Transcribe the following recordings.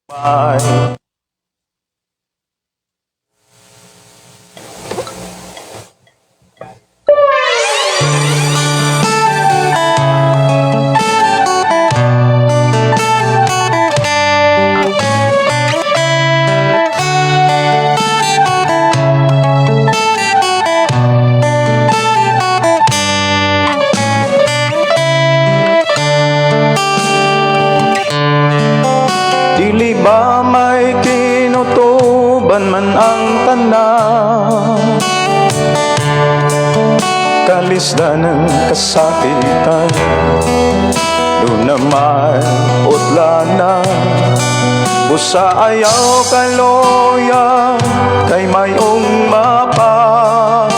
Bye. Dili ba may kinutuban man ang tanan, kalisdan ng kasakitan, doon na may utlanan. Busa ayaw kaloya, kay mayong mapa.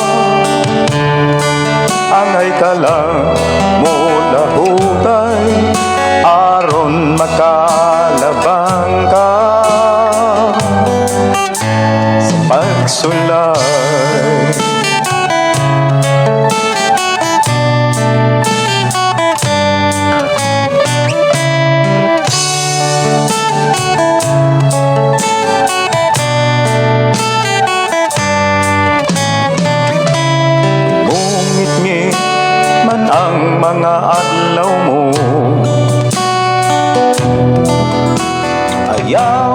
Angay ka lang mulahutay, aron makalabang ka sa pagsulay. Ngungit-ngit man ang mga adlaw mo, ayaw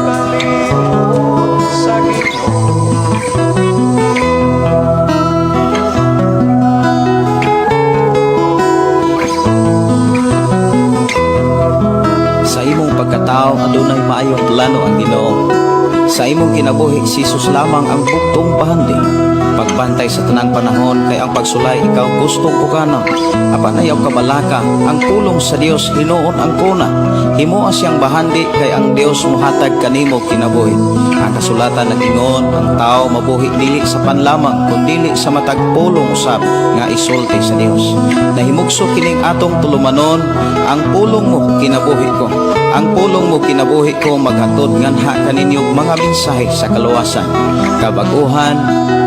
kalimot sa Ginoo. Sa imong pagkatao adunay maayong plano ang Ginoo. Sa imong kinabuhi si Jesus lamang ang bugtong pahandi. Pagbantay sa tanang panahon kay ang pagsulay ikaw gustong pukana. Apan ayaw kabalaka ang pulong sa Dios hinuon ang kuna. Himoa siyang bahandi kay ang Dios mohatag kanimo kinabuhi. Ang kasulatan nag-ingon ang tao mabuhi dili sa panlamang kundili sa matag pulong usab nga isulti sa Dios. Nahimugso kining atong tulumanon ang pulong mo kinabuhi ko. Ang pulong mo kinabuhi ko maghatod nganha kaninyo mga mensahe sa kaluwasan, kabaguhan,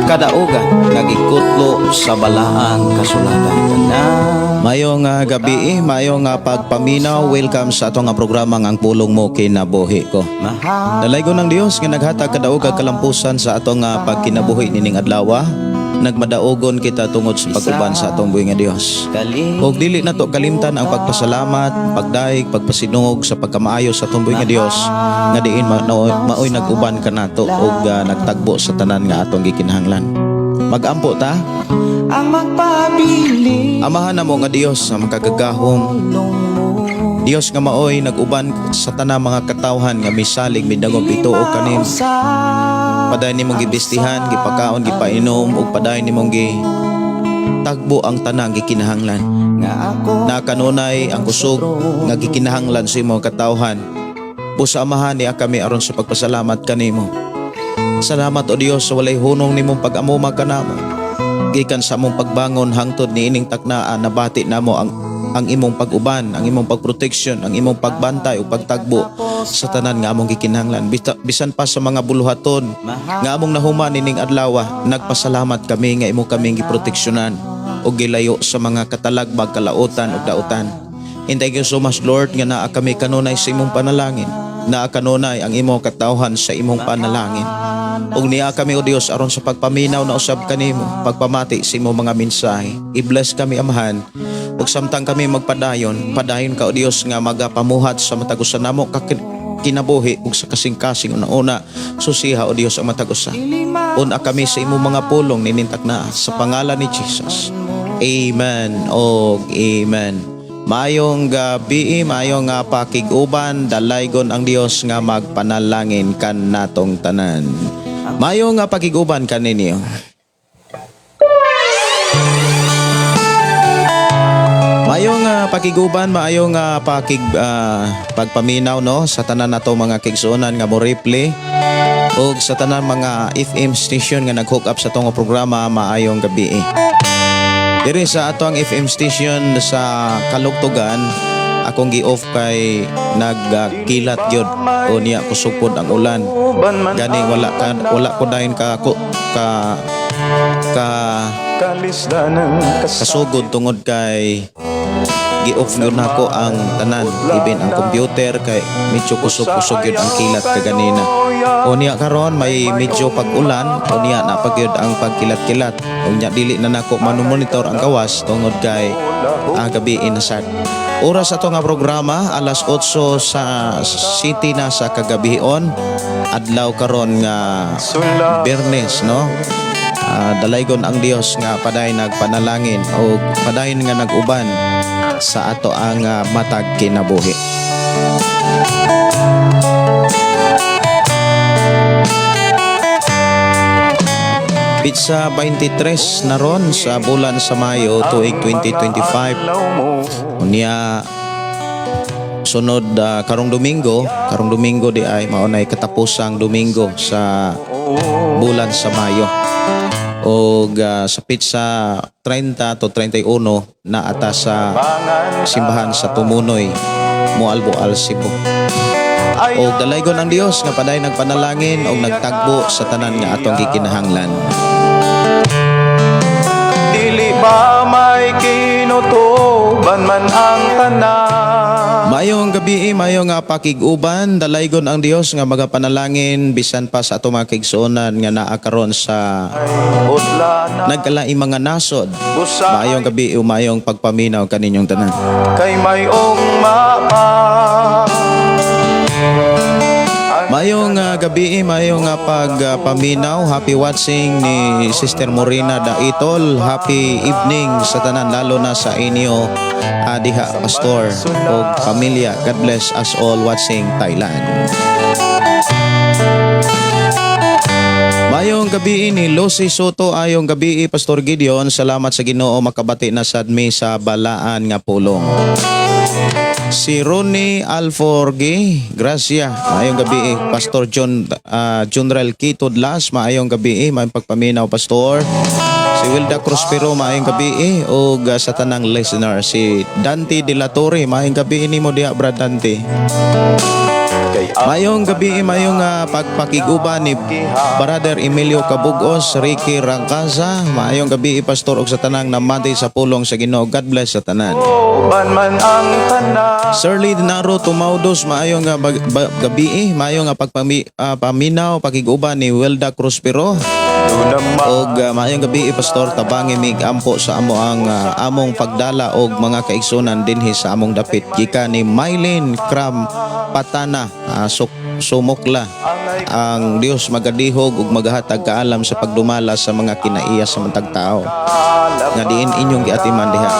kadaugan nga gikutlo sa balaang kasulatan. Mayong gabi, mayong pagpaminaw, welcome sa atong programa nga Ang Pulong Mo Kinabuhi Ko. Dalaygon ng Dios nga naghatag kadaog kag kalampusan sa atong pagkinabuhi nining adlaw. Nagmadaogon kita tungod sa pag-uban sa atong buhi nga Dios. Og dili nato kalimtan ang pagpasalamat, pagdaig, pagpasinungog sa pagkamaayo sa atong buhi nga Dios nga diin maoy nag-uban kanato og nagtagbo sa tanan nga atong gikinahanglan. Magampo ta. Ang magpabili Amahan namo nga Dios sa makagagahom. Dios nga maoy nag-uban sa tanang mga katawhan nga misalig midangop ituo kanin. Padayon nimong gibistihan, gipakaon, gipainom ug padayon nimong gi tagbo ang tanang gikinahanglan. Nga ako Na kanunay ang kusog nga gikinahanglan sa imong katawhan. Busa Amahan niya kami aron sa pagpasalamat kanimo. Salamat o Dios sa walay hunong nimong pag-amuma kanamo. Gikan sa among pagbangon hangtod niining taknaa nabati namo ang imong pag-uban, ang imong pagproteksyon, ang imong pagbantay ug pagtagbo sa tanan nga among gikinahanglan. Bisan pa sa mga buluhaton nga among nahuman nining adlaw, nagpasalamat kami nga imo kaming giproteksyonan ug gilayo sa mga katalagbag, kalautan ug dautan. And thank you so much, Lord, nga naa kami kanunay sa imong panalangin. Naa kanunay ang imong katawhan sa imong panalangin. Ug niya kami o Dios aron sa pagpaminaw na usab kanimo, pagpamati sa imong mga mensahe. I-bless kami, Amahan. Ug samtang kami magpadayon, padayon ka o Dios nga magapamuhat sa matag usa namo ka kinabuhi ug sa kasing-kasing una-una susiha o Dios ang matag usa. Una kami sa imong mga pulong ninintak na sa pangalan ni Jesus. Amen og amen. Maayong gabi, maayong nga pakig-uban, dalaygon ang Dios nga magpanalangin kan natong tanan. Maayong nga pakig-uban kaninyo. Maayong pakiguban, maayong pagpaminaw no sa tanan nato mga kigsuonan nga mo replay ug sa tanan mga FM station nga nag-hook up sa atong programa, maayong gabi. Diri sa ato ang FM station sa Kalugtugan, akong gi-off kay nagkilat gyud o niya kusog pod ang ulan. Gani wala ko dayon ka ko, ka ka Kalisdan ng kasugod tungod kay Gi-off gyud nako ang tanan, even ang computer, kay medyo kusog-kusog gyud ang kilat kaganina. Unya karon may medyo pag-ulan, unya na pa gyud ang pagkilat-kilat. Unya dili na nako mano-monitor ang gawas tungod kay gabi na sad. Oras ato nga programa, alas 8 sa city na sa kagabihon. Adlaw karon nga Biyernes, no? Dalaygon ang Dios nga paday nagpanalangin o padayon nga nag-uban sa ato ang matag kinabuhi. Petsa 23 na ron sa bulan sa Mayo, tuig 2025. Unya sunod karong Domingo di ay maunay katapusang Domingo sa bulan sa Mayo. Og sa petsa 30 to 31 na ata sa simbahan sa Tumunoy, Moalboal, Cebu. Og dalaygon ang Dios nga paday nagpanalangin og nagtagbo sa tanan nga atong gikinahanglan. Dili ba may kinutuban man ang tanan? Maayong gabi, maayong nga pakig-uban, dalaygon ang Dios nga magapanalangin bisan pa sa atong mga kaigsuonan nga naa karon sa Utla na nagkalaing mga nasod. busa Maayong gabi, maayong pagpaminaw kaninyong tanan. Kay mayong mapa. Maayong gabi, maayong pagpaminaw. Happy watching ni Sister Morena Daitol. Happy evening sa tanan, lalo na sa inyo diha, Pastor o pamilya. God bless us all watching Thailand. Maayong gabi ni Lucy Soto, ayong gabi, Pastor Gideon. Salamat sa Ginoo, makabati na sad mi sa balaan nga pulong. Si Ronnie Alforge, gracia. Maayong gabi, Pastor John Junrel Quito Dlas, maayong gabi, maayong pagpaminaw, Pastor. Si Wilda Cruspero, maayong gabi, ug sa tanang listener. Si Dante De La Torre, maayong gabi nimo diha, Brad Dante. Kay ang Mayong gabi, mayong pagpakiguban ni Brother Emilio Cabugos, Ricky Rangkaza. Maayong gabi, Pastor, ug sa tanang namati sa pulong sa Ginoo. God bless sa tanan. uban man ang tanan. Sir Lee Naro Tumaudos, maayong gabi, maayong paminaw, pakiguban ni Wilda Cruspero. Og maayong gabi, Pastor, tabangi mig ampo sa amo ang among pagdala og mga kaigsunan dinhi sa among dapit, gikan ni Mylene Cram Patana, Sumukla. Ang Dios magadihog ug magahatag kaalam sa pagdumala sa mga kinaiya sa matag tao nga diin inyong giatiman diha.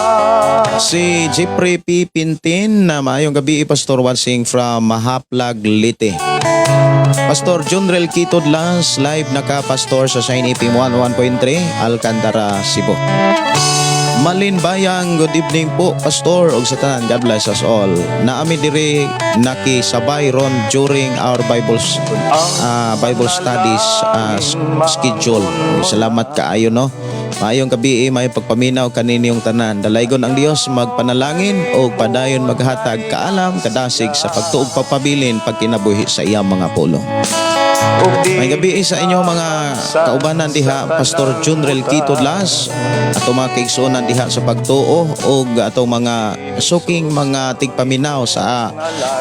Si Jeffrey P. Pintin na maayong gabi, Pastor, watching from Mahaplag, Leyte. Pastor Junrel Quito Dlas, live naka, Pastor, sa Shine FM 11.3, Alcantara, Cebu. Malin Bayang, good evening po, Pastor, ug sa tanan, God bless us all. Naami diri nakisabay ron during our Bible studies schedule. Salamat kaayo, no. Maayong gabi, may pagpaminaw kaninyong tanan. Dalaygon ang Dios magpanalangin o padayon maghatag kaalam, kadasig sa pagtuog pagpabilin pagkinabuhi sa iyang mga pulong. May gabi sa inyo mga kaubanan diha, Pastor Junrel Quito Dlas, ato mga kaigsuonan diha sa pagtuo ug atong mga suking mga tigpaminaw sa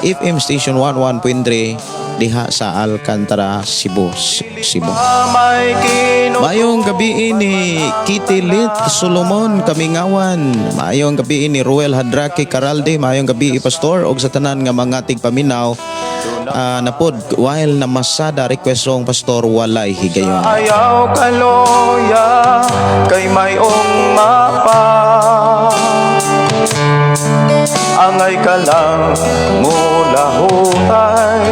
FM Station 11.3 diha sa Alcantara, Cebu, Cebu. May kinutuban. Maayong gabi ni Kitty Lit Solomon Kamingawan. Maayong gabi ni Ruel Hadrake Caralde. Maayong gabi, Pastor, ug sa tanan nga mga tigpaminaw. Napod while na masada request song, Pastor, "Walay Higayon." Ayaw kaloya kay mayong mapa. Angay ka lang mulahutay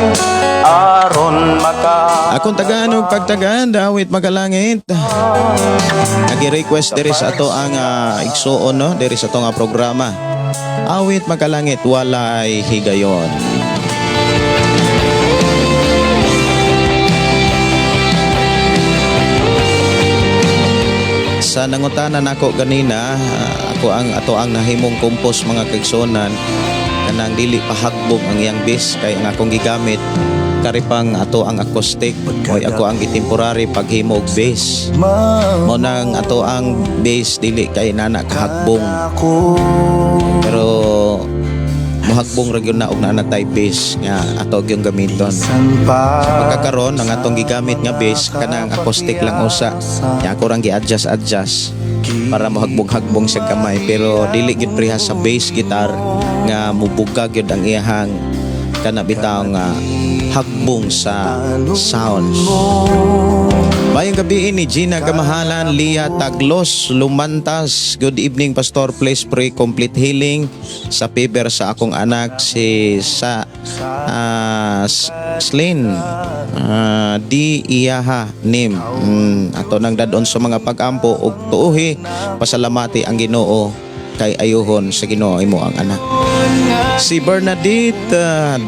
aron maka Akong tagaan og pagtagaan, dawit magalangit. Nagi-request diri sa ato ang igsuon, no, diri sa ato nga programa. Awit magalangit, "Walay Higayon." Sa nangutana nako ganina, ako ang ato ang nahimong compose, mga kaigsuonan, kanang dili pahagbong ang iyang bass kay ang akong gigamit Karipang ato ang acoustic mo'y ako ang gitemporary paghimo og bass. Mo nang ato ang bass dili kay nana kahagbong. Pero mohagbong ra gyud na og naa na tay bass nga ato gyung gamiton. Sa pagkakaron, ang atong gigamit nga bass kanang acoustic lang usa. Nya ako rang gi-adjust adjust para mohagbong-hagbong sa kamay, pero dili gyud preha sa bass guitar nga mubuga gyud ang iyahang kana bitaw nga hagbong sa sounds. Maayong gabi ni Gina Kamahalan, Lia Taglos, Lumantas. Good evening, Pastor. Please pray complete healing sa fever sa akong anak si sa Slin di Iyaha Nim. Ato nang dadon sa mga pag-ampo ug tuohi pasalamati ang Ginoo kay ayuhon sa Ginoo imo ang anak. Si Bernadette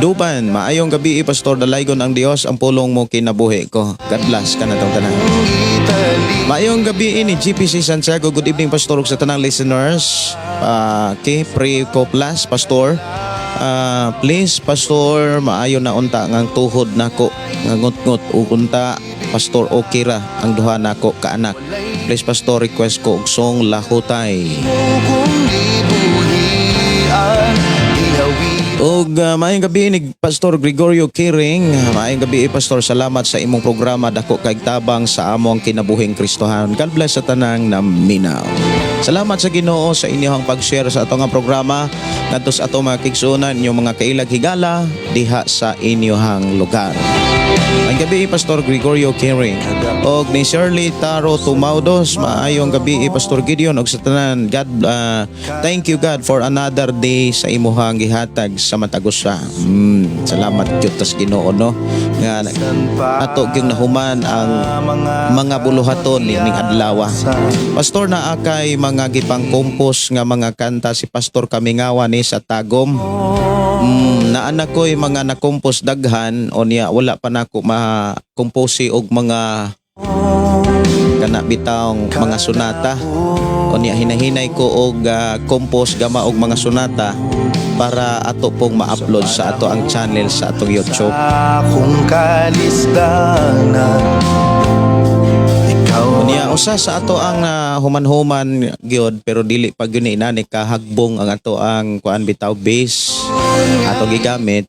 Duban, maayong gabi, Pastor. Dalaygon ang Dios, ang pulong mo kinabuhi ko. God bless kanatong tanan. Maayong gabi ni GPC Santiago. Good evening, Pastor, ug sa tanang listeners. Okay, pray ko plus, Pastor. Please, Pastor, maayo na unta ngang tuhod nako nga ngut-ngut ug unta, Pastor, okay ra ang duha nako ka anak. Please, Pastor, request ko og song Lahutay. Og maayong gabi ni Pastor Gregorio Kiring. Maayong gabi, Pastor. Salamat sa imong programa. Dako kay tabang sa among kinabuhing Kristohan. God bless sa tanang naminaw. Salamat sa Ginoo sa inyong pag-share sa atong nga programa ngadto sa atong mga kaigsuonan, inyong mga kailag higala diha sa inyong lugar. Ang gabi, Pastor Gregorio Kiring. Og ni Shirley Taro Tumaudos, maayong gabi, Pastor Gideon og sa tanan. God thank you, God, for another day sa imuhang gihatag sa matag usa. Salamat gyud tas Ginoo, no, nga ato gyung nahuman ang mga buluhaton ning adlaw. Pastor, naa kay mga gipang-compose nga mga kanta si Pastor Kamingawa ni sa Tagum? Naa na ko'y mga na-compose daghan onya wala pa nako ma-compose og mga kana bitawng mga sonata. Unya hinahinay ko og compose gama og mga sonata para ato pong ma-upload sa ato ang channel sa atong YouTube. Akong kalisdanan, ikaw. Unya usa sa ato ang human-human gyud, pero dili pa gyud ni inani kahagbong ang ato ang kuan bitaw, bass ato gigamit,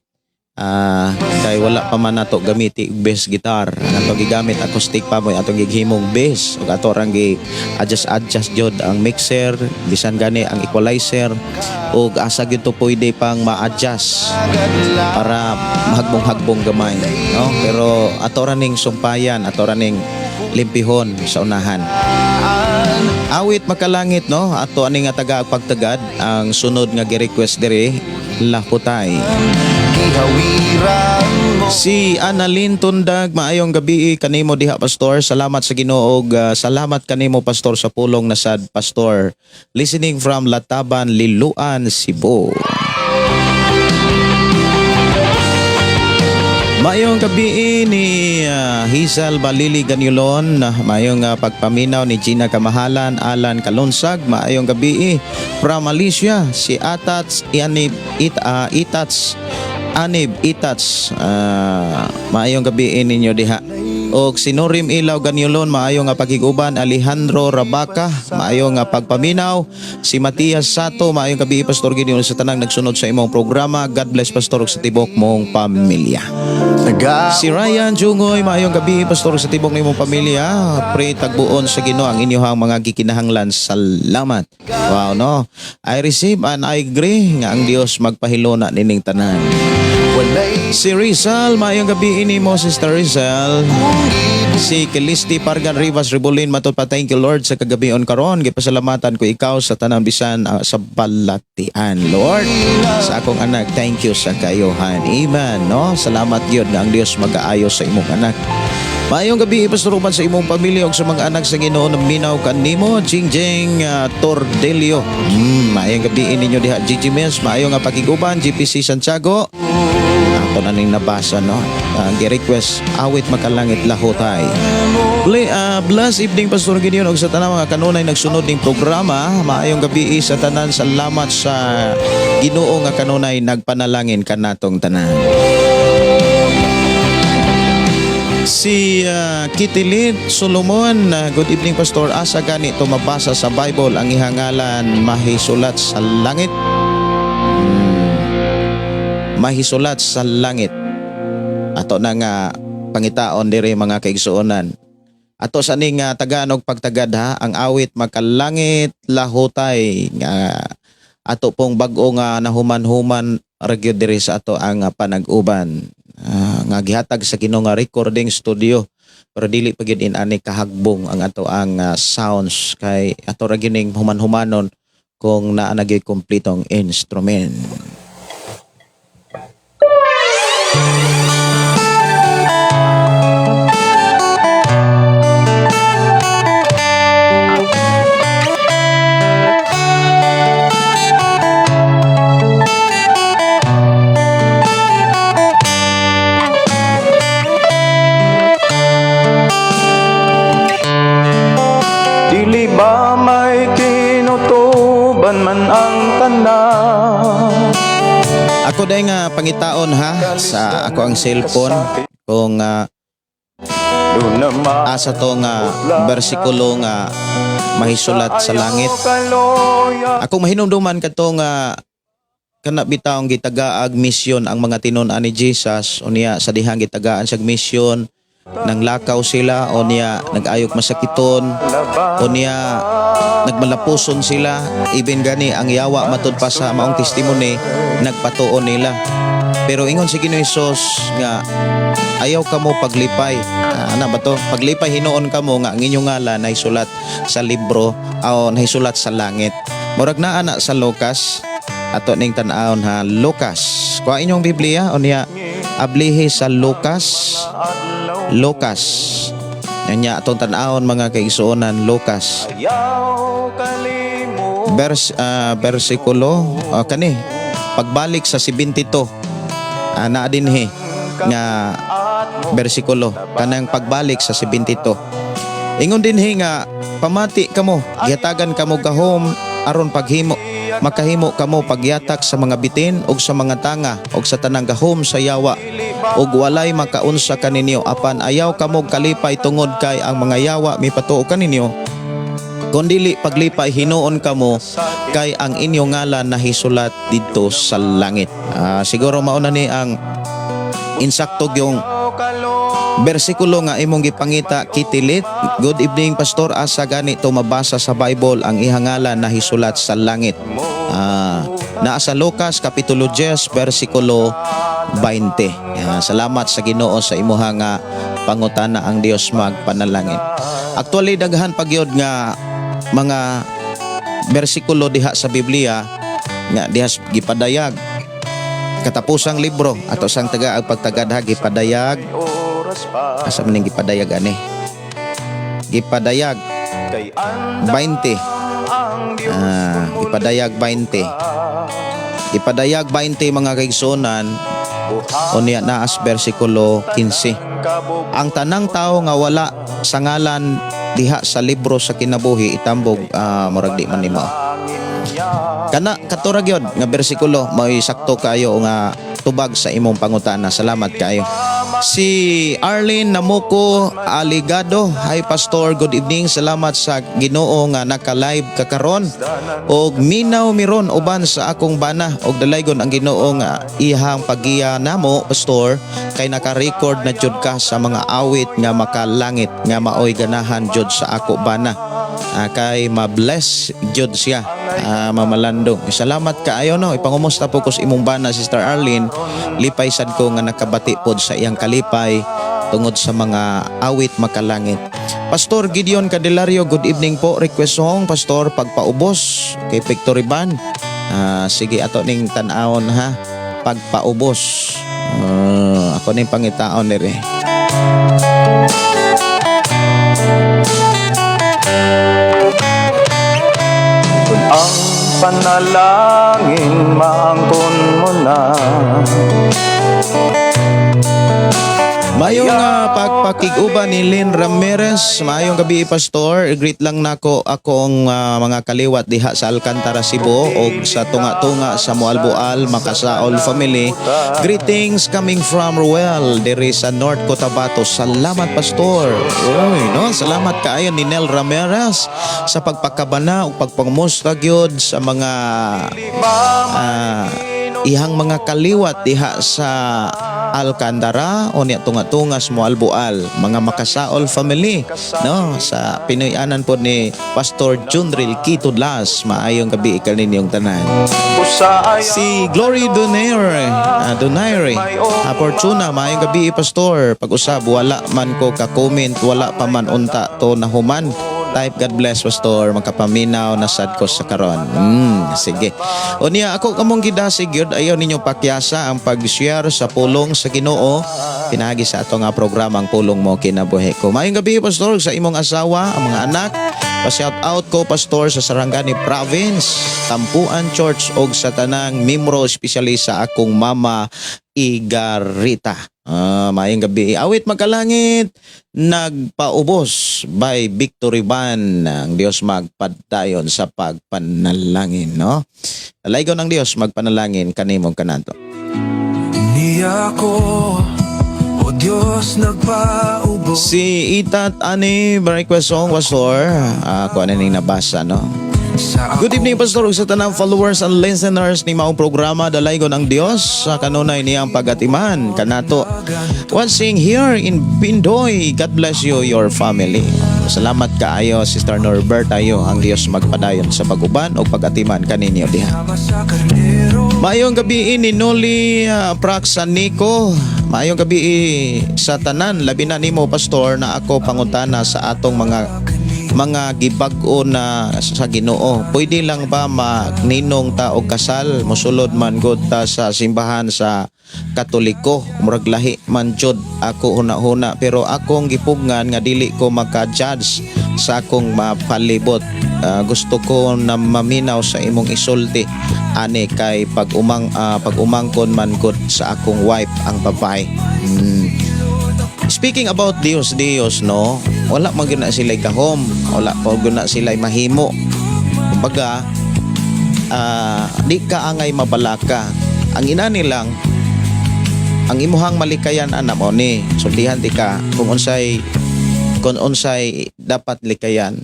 kay wala pa man nato gamiti og bass guitar. Ang ato gigamit acoustic pa mo atong gighimong bass ug ato rang gi adjust adjust jud ang mixer, bisan gani ang equalizer ug asa gyud to pwede pang ma-adjust para mahagbong-hagbong gamay, no? Pero ato ra ning sumpayan, ato ra ning limpihon sa unahan. Awit Makalangit, no, ato ani nga taga pagtagad ang sunod nga gi-request diri, Lahutay. Gihawiran mo. Si Annalyn Tundag, maayong gabi kanimo diha, Pastor. Salamat sa Ginoo ug salamat kanimo, Pastor, sa pulong na sad, Pastor. Listening from Lataban, Liloan, Cebu. Maayong gabi ni Hazel Balili Ganyulon, maayong pagpaminaw ni Gina Kamahalan, Alan Kalunsag, maayong gabi from Malaysia, si Atats Ianib Itats Anib Itats, maayong gabi ninyo diha. Og si Norim Ilaw Ganyulon, maayo nga pagkiguban. Alejandro Rabaca, maayo nga pagpaminaw. Si Matias Sato, maayong gabi, Pastor Gideon, sa tanang nagsunod sa imong programa. God bless, Pastor, ug sa tibok mong pamilya. Naga Si Ryan Jungoy, maayong gabi, Pastor, sa tibok nimong pamilya. Pray tagbuon sa Ginoo ang inyong mga gikinahanglan. Salamat. Wow, no. I receive and I agree nga ang Dios magpahilona nining tanan. Walay Si Rizal, maayong gabi ini mo, Sister Rizal. Si Kilisti Pargan Rivas Ribulin, matod pa, thank you, Lord, sa kagabion karon. Gipasalamatan ko ikaw sa tanang bisan sa balatian, Lord. Sa akong anak, thank you sa kayuhan. Amen, no? Salamat gyud nga ang Dios mag-aayo sa imong anak. Maayong gabi, Pastor, uban sa imong pamilya ug sa mga anak sa Ginoo naminaw kanimo, Jing Jing Tordelio. Maayong gabi ninyo diha, Gigi Mills, maayong nga pakiguban GPC Santiago. Ato na ning nabasa, no. Gi-request Awit Makalangit, Lahutay. Bless evening, Pastor Gideon, ug sa tanang mga kanunay nagsunod ning programa. Maayong gabi sa tanan. Salamat sa Ginoo nga kanunay nagpanalangin kanatong tanan. Si Kitilid Solomon, good evening, Pastor. Asa gani to mabasa sa Bible ang ihang ngalan mahisulat sa langit? Mahisulat sa langit. Ato na nga pangitaon diri, mga kaigsuonan. Ato sa ning tagaan og pagtagad ha, ang awit "Makalangit Lahutay" nga ato pong bag-o nga nahuman-human ra gyud diri sa ato ang panag-uban. Nga gihatag sa Ginoo nga recording studio, pero dili pa gyud in-ani kahagbong ang ato ang sounds kay ato ra gyud ning human-humanon kung naa na gyud kompletong instrument. Dili ba may kinutuban man ang tanan? Ako dahil nga pangitaon ha sa ako ang cellphone kung asa to nga bersikulo nga mahisulat sa langit. Ako mahinumduman kadto nga kana bitawng gitagaag misyon ang mga tinun-an ni Jesus, unya sa dihang gitagaan siya misyon, nang lakaw sila, unya nag-ayok masakiton, unya nagmalapuson sila, even gani ang yawa, matud pa sa maong testimony, nagpatuon nila. Pero ingon si Ginoo Hesus nga ayaw kamo paglipay. Ana ba to? Paglipay hinuon kamo nga ang inyong ngalan ay sulat sa libro o nahisulat sa langit. Murag naa na sa Lucas. Ato ning tan-awon ha, Lucas. Kuha inyong Biblia unya ablihi sa Lucas. Lucas. Nya atong tan-awon, mga kaigsuonan, Lucas. Verse versikulo kani pagbalik sa 72, naa dinhi nga bersikulo kanang pagbalik sa 72. Ingon dinhi nga pamati kamo, gihatagan kamo gahom aron paghimo makahimo kamo pagyatak sa mga bitin ug sa mga tanga ug sa tanang gahom sa yawa, ug walay makaunsa kaninyo. Apan ayaw kamo kalipay tungod kay ang mga yawa mipatuo kaninyo, kundili paglipay hinuon kamo kay ang inyong ngalan nahisulat didto sa langit. Siguro mauna ni ang insakto yung bersikulo nga imong gipangita, Kitilit. Good evening, Pastor. Asa gani to mabasa sa Bible ang ihang ngalan nahisulat sa langit? Naa sa Lucas kapitulo 10 bersikulo 20. Salamat sa Ginoo sa imuha nga pangutana. Ang Dios magpanalangin. Actually, daghan pa gyud nga mga bersikulo diha sa Biblia nga diha gipadayag katapusang libro. Ato sang taga ang pagtagad ha, gipadayag. Asa man ning gipadayag ani? Gipadayag 20. Gipadayag 20. Gipadayag 20, mga kaigsuonan, unya naas bersikulo 15. Ang tanang tao nga wala sa ngalan diha sa libro sa kinabuhi itambog. Murag di man nimo kana kato ra gyud nga bersikulo, may sakto kayo nga tubag sa imong pangutana. Salamat kayo. Si Arlene Namuko Aligado, "Hi Pastor, good evening. Salamat sa Ginoo nga naka-live ka karon og minaw miron uban sa akong bana, og dalaygon ang Ginoo nga ihang pagiya namo, Pastor, kay naka-record na jud ka sa mga awit nga makalangit nga maoy ganahan jud sa ako bana." Kay ma-bless jud siya, mamalandong. Salamat kaayo, no. Ipangumusta po ko sa imong bana, Sister Arlene. Lipay sad ko nga nakabati pod sa iyang kalipay tungod sa mga awit makalangit. Pastor Gideon Candelario, good evening po. Request song, Pastor, "Pagpaubos" kay Victory Band. Sige, ato ning tan-awon ha. "Pagpaubos." Ako ning pangitaon diri. Kung ang panalangin maangkon mo na. Mayong pagpakig-uban ni Lynn Ramirez. Maayong gabi, Pastor. Greet lang nako akong mga kaliwat diha sa Alcantara, Cebu og sa tunga-tunga sa Moalboal, Makasaol family. Greetings coming from Ruel diri sa North Cotabato. Salamat, Pastor. Uy, no, salamat kaayo ni Nel Ramirez sa pagpakabana ug pagpangamusta gyud sa mga ihang mga kaliwat diha sa Alcantara o niya tunga-tunga sa Moalboal, mga Makasaol family, no, sa Pinoy-anan po ni Pastor Junril Quitudlas. Maayong gabi kaninyong tanan. Usahay Si Glory Donaire, Donaire, Fortuna, maayong gabi, Pastor. Pag-usab, wala man ko ka-comment, wala pa man unta to nahuman. Type "God bless, Pastor", makapaminaw na sad ko sa karon. Sige. O niya, ako kamong gidasig yun, ayaw ninyo pakyasa ang pag-share sa pulong sa Ginoo pinaagi sa ato nga programa, ang Pulong Mo Kinabuhi Ko. Maayong gabi, Pastor, sa imong asawa, ang mga anak. Pa-shout out ko, Pastor, sa Sarangani Province, Tampuan Church og sa tanang miyembro, especially sa akong mama Igarita. Ah, maayong gabi. Awit Magkalangit, Nagpaubos by Victory Band. Ang Dios magpadayon sa pagpanalangin, no? Dalaygon ng Dios magpanalangin kanimong kanato. Niya ako, O Diyos, nagpaubos. Si Itat Ani, request song, Pastor. Ah, ako ano ning nabasa, no? Sa Good evening, Pastor, ug sa tanang followers and listeners ni maong programa. Dalaygon ang Dios sa kanunay niyang pagatiman kanato. Watching here in Bindoy. God bless you, your family. Salamat kaayo, Sister Norberta ayo. Ang Dios magpadayon sa pag-uban o pagatiman kaninyo diha. Sama sa karnero. Maayong gabi ni Noli Praxanico. Maayong gabi sa tanan, labi na nimo, Pastor, na ako pangutana sa atong mga gibag-o na sa Ginoo. Pwede lang ba magninong ta og kasal, mosulod man gud ta sa simbahan sa Katoliko? Murag lahi man jud ako huna-huna, pero akong gipugngan nga dili ko maka-judge sa akong mapalibot. Ah, gusto ko na maminaw sa imong isulti ani kay pag umangkon man gud sa akong wife ang babae. Speaking about Dios Dios, no, wala man gyud na sila gahom, wala pa gyud na sila mahimo. Kumbaga, di ka angay mabalaka. Ang inani lang ang imuhang malikayan ana mo ni sultihan di ka kung unsay dapat likayan.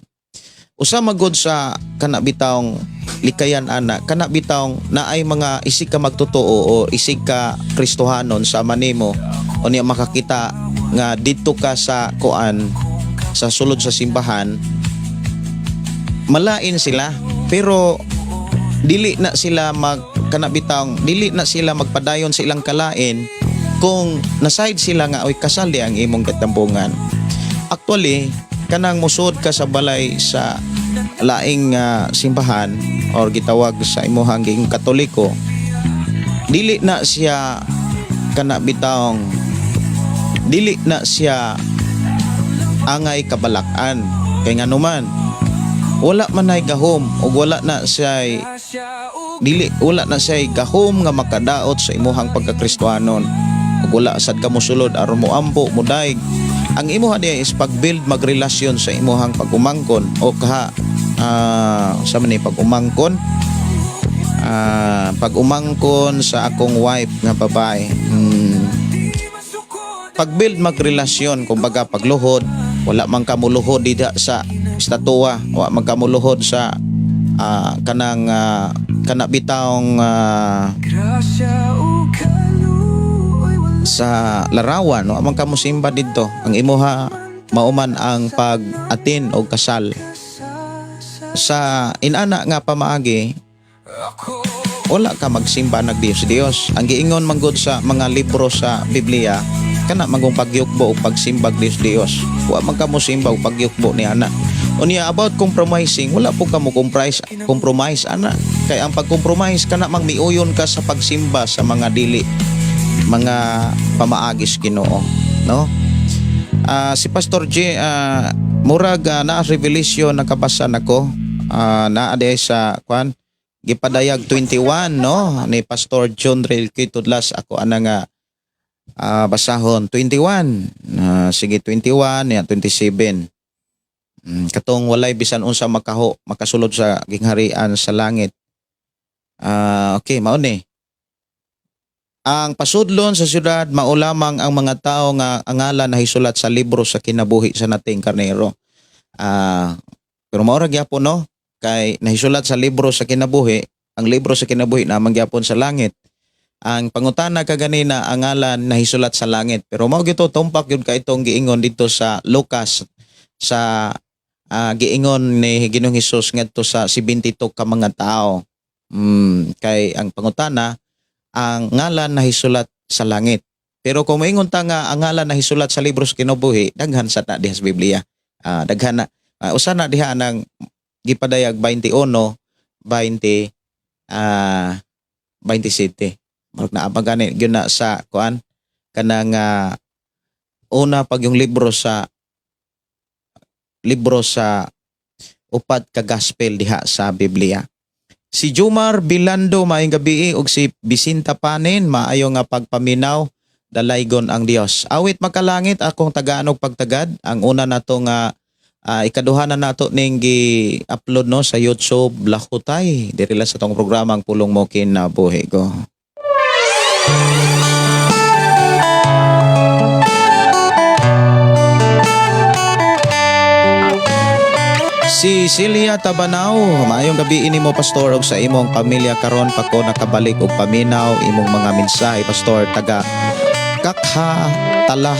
Usa magod sa kana bitawng likayan ana, kana bitawng naay mga isig ka magtotoo o isig ka Kristohanon sa manimo o niya makakita nga didto ka sa kuan, sa sulod sa simbahan, malain sila, pero dili na sila mag kana bitawng dili na sila magpadayon sa ilang kalain kung naside sila nga oy kasal di ang imong katambungan. Actually, kanang musod ka sa balay sa laing simbahan or gitawag sa imuhang ging Katoliko, dili na siya kana bitawng dili na siya angay kabalakan, kay nganuman wala man ay gahom ug wala na siya dili wala na siya gahom nga makadaot sa imuhang pagkakristohanon ug wala sad ka mosulod aron mo ampo, modaig. Ang imuha diya is pag-build magrelasyon sa imuhang pag-umangkon o kaha sa man ni pag-umangkon, pag-umangkon sa akong wife nga babae. Pag-build magrelasyon, kumbaga pagluhod, wala man ka muluhod dida sa estatua, wala man ka muluhod sa kanang kana bitawng Grasya o kaluoy wala sa larawan, wa man ka mosimba didto. Ang imuha mauman ang pag-atin og kasal sa inana nga pamaagi. Wala ka magsimba nag Dios Dios. Ang giingon manggod sa mga libro sa Biblia, kana magong pagyukbo o pagsimbag Dios Dios, wa man ka mosimba og pagyukbo ni ana. Unya, about compromising, wala po ka mo compromise compromise ana, kay ang pag-compromise kana mang miuyon ka sa pagsimba sa mga dili mga pamaagis Ginoo, no? Ah, si Pastor J, murag naa revelation nakabasa nako, naa diay sa kwan, gipadayag 21, no, ni Pastor John Rel Quitudlas. Ako ana nga Basahon 21. Sige, 21 ya 27. Katong walay bisan unsa makaho makasulod sa gingharian sa langit. Okay, mao ni. Ang pasudlon sa syudad, mao lamang ang mga tao nga ang ngalan nahisulat sa libro sa kinabuhi sa nating karnero. Pero mao ra gyapon, no, kay nahisulat sa libro sa kinabuhi, ang libro sa kinabuhi naman gyapon sa langit. Ang pangutana kaganina, ang ngalan nahisulat sa langit. Pero mao gito, tumpak gyud ka itong giingon dito sa Lucas sa giingon ni Ginoong Hesus ngadto sa 72 ka mga tao. Kay ang pangutana, ang ngalan nahisulat sa langit. Pero kung moingon ta nga ang ngalan nahisulat sa libro sa kinabuhi, daghan sa na diha sa Biblia. Daghan na. Usa na diha nang gipadayag 21 20 27. Murag naa pa gani gyud na sa kuan kanang una pag yung libro sa upat ka gospel diha sa Biblia. Si Jumar Bilando, maayong gabi, ug si Bisinta Panin, maayo nga pagpaminaw, dalaygon ang Dios. Awit Makalangit akong tagaan og pagtagad. Ang una nato nga ikaduha na nato ning gi-upload, no, sa YouTube Lakutay. Diri lang sa tong programa, ang Pulong Mo Kinabuhi Ko. Si Celia Tabanao, maayong gabi ini mo, Pastor, ug sa imong pamilya. Karon pa ko nakabalik og paminaw imong mga mensahe, Pastor, taga Kakha Tala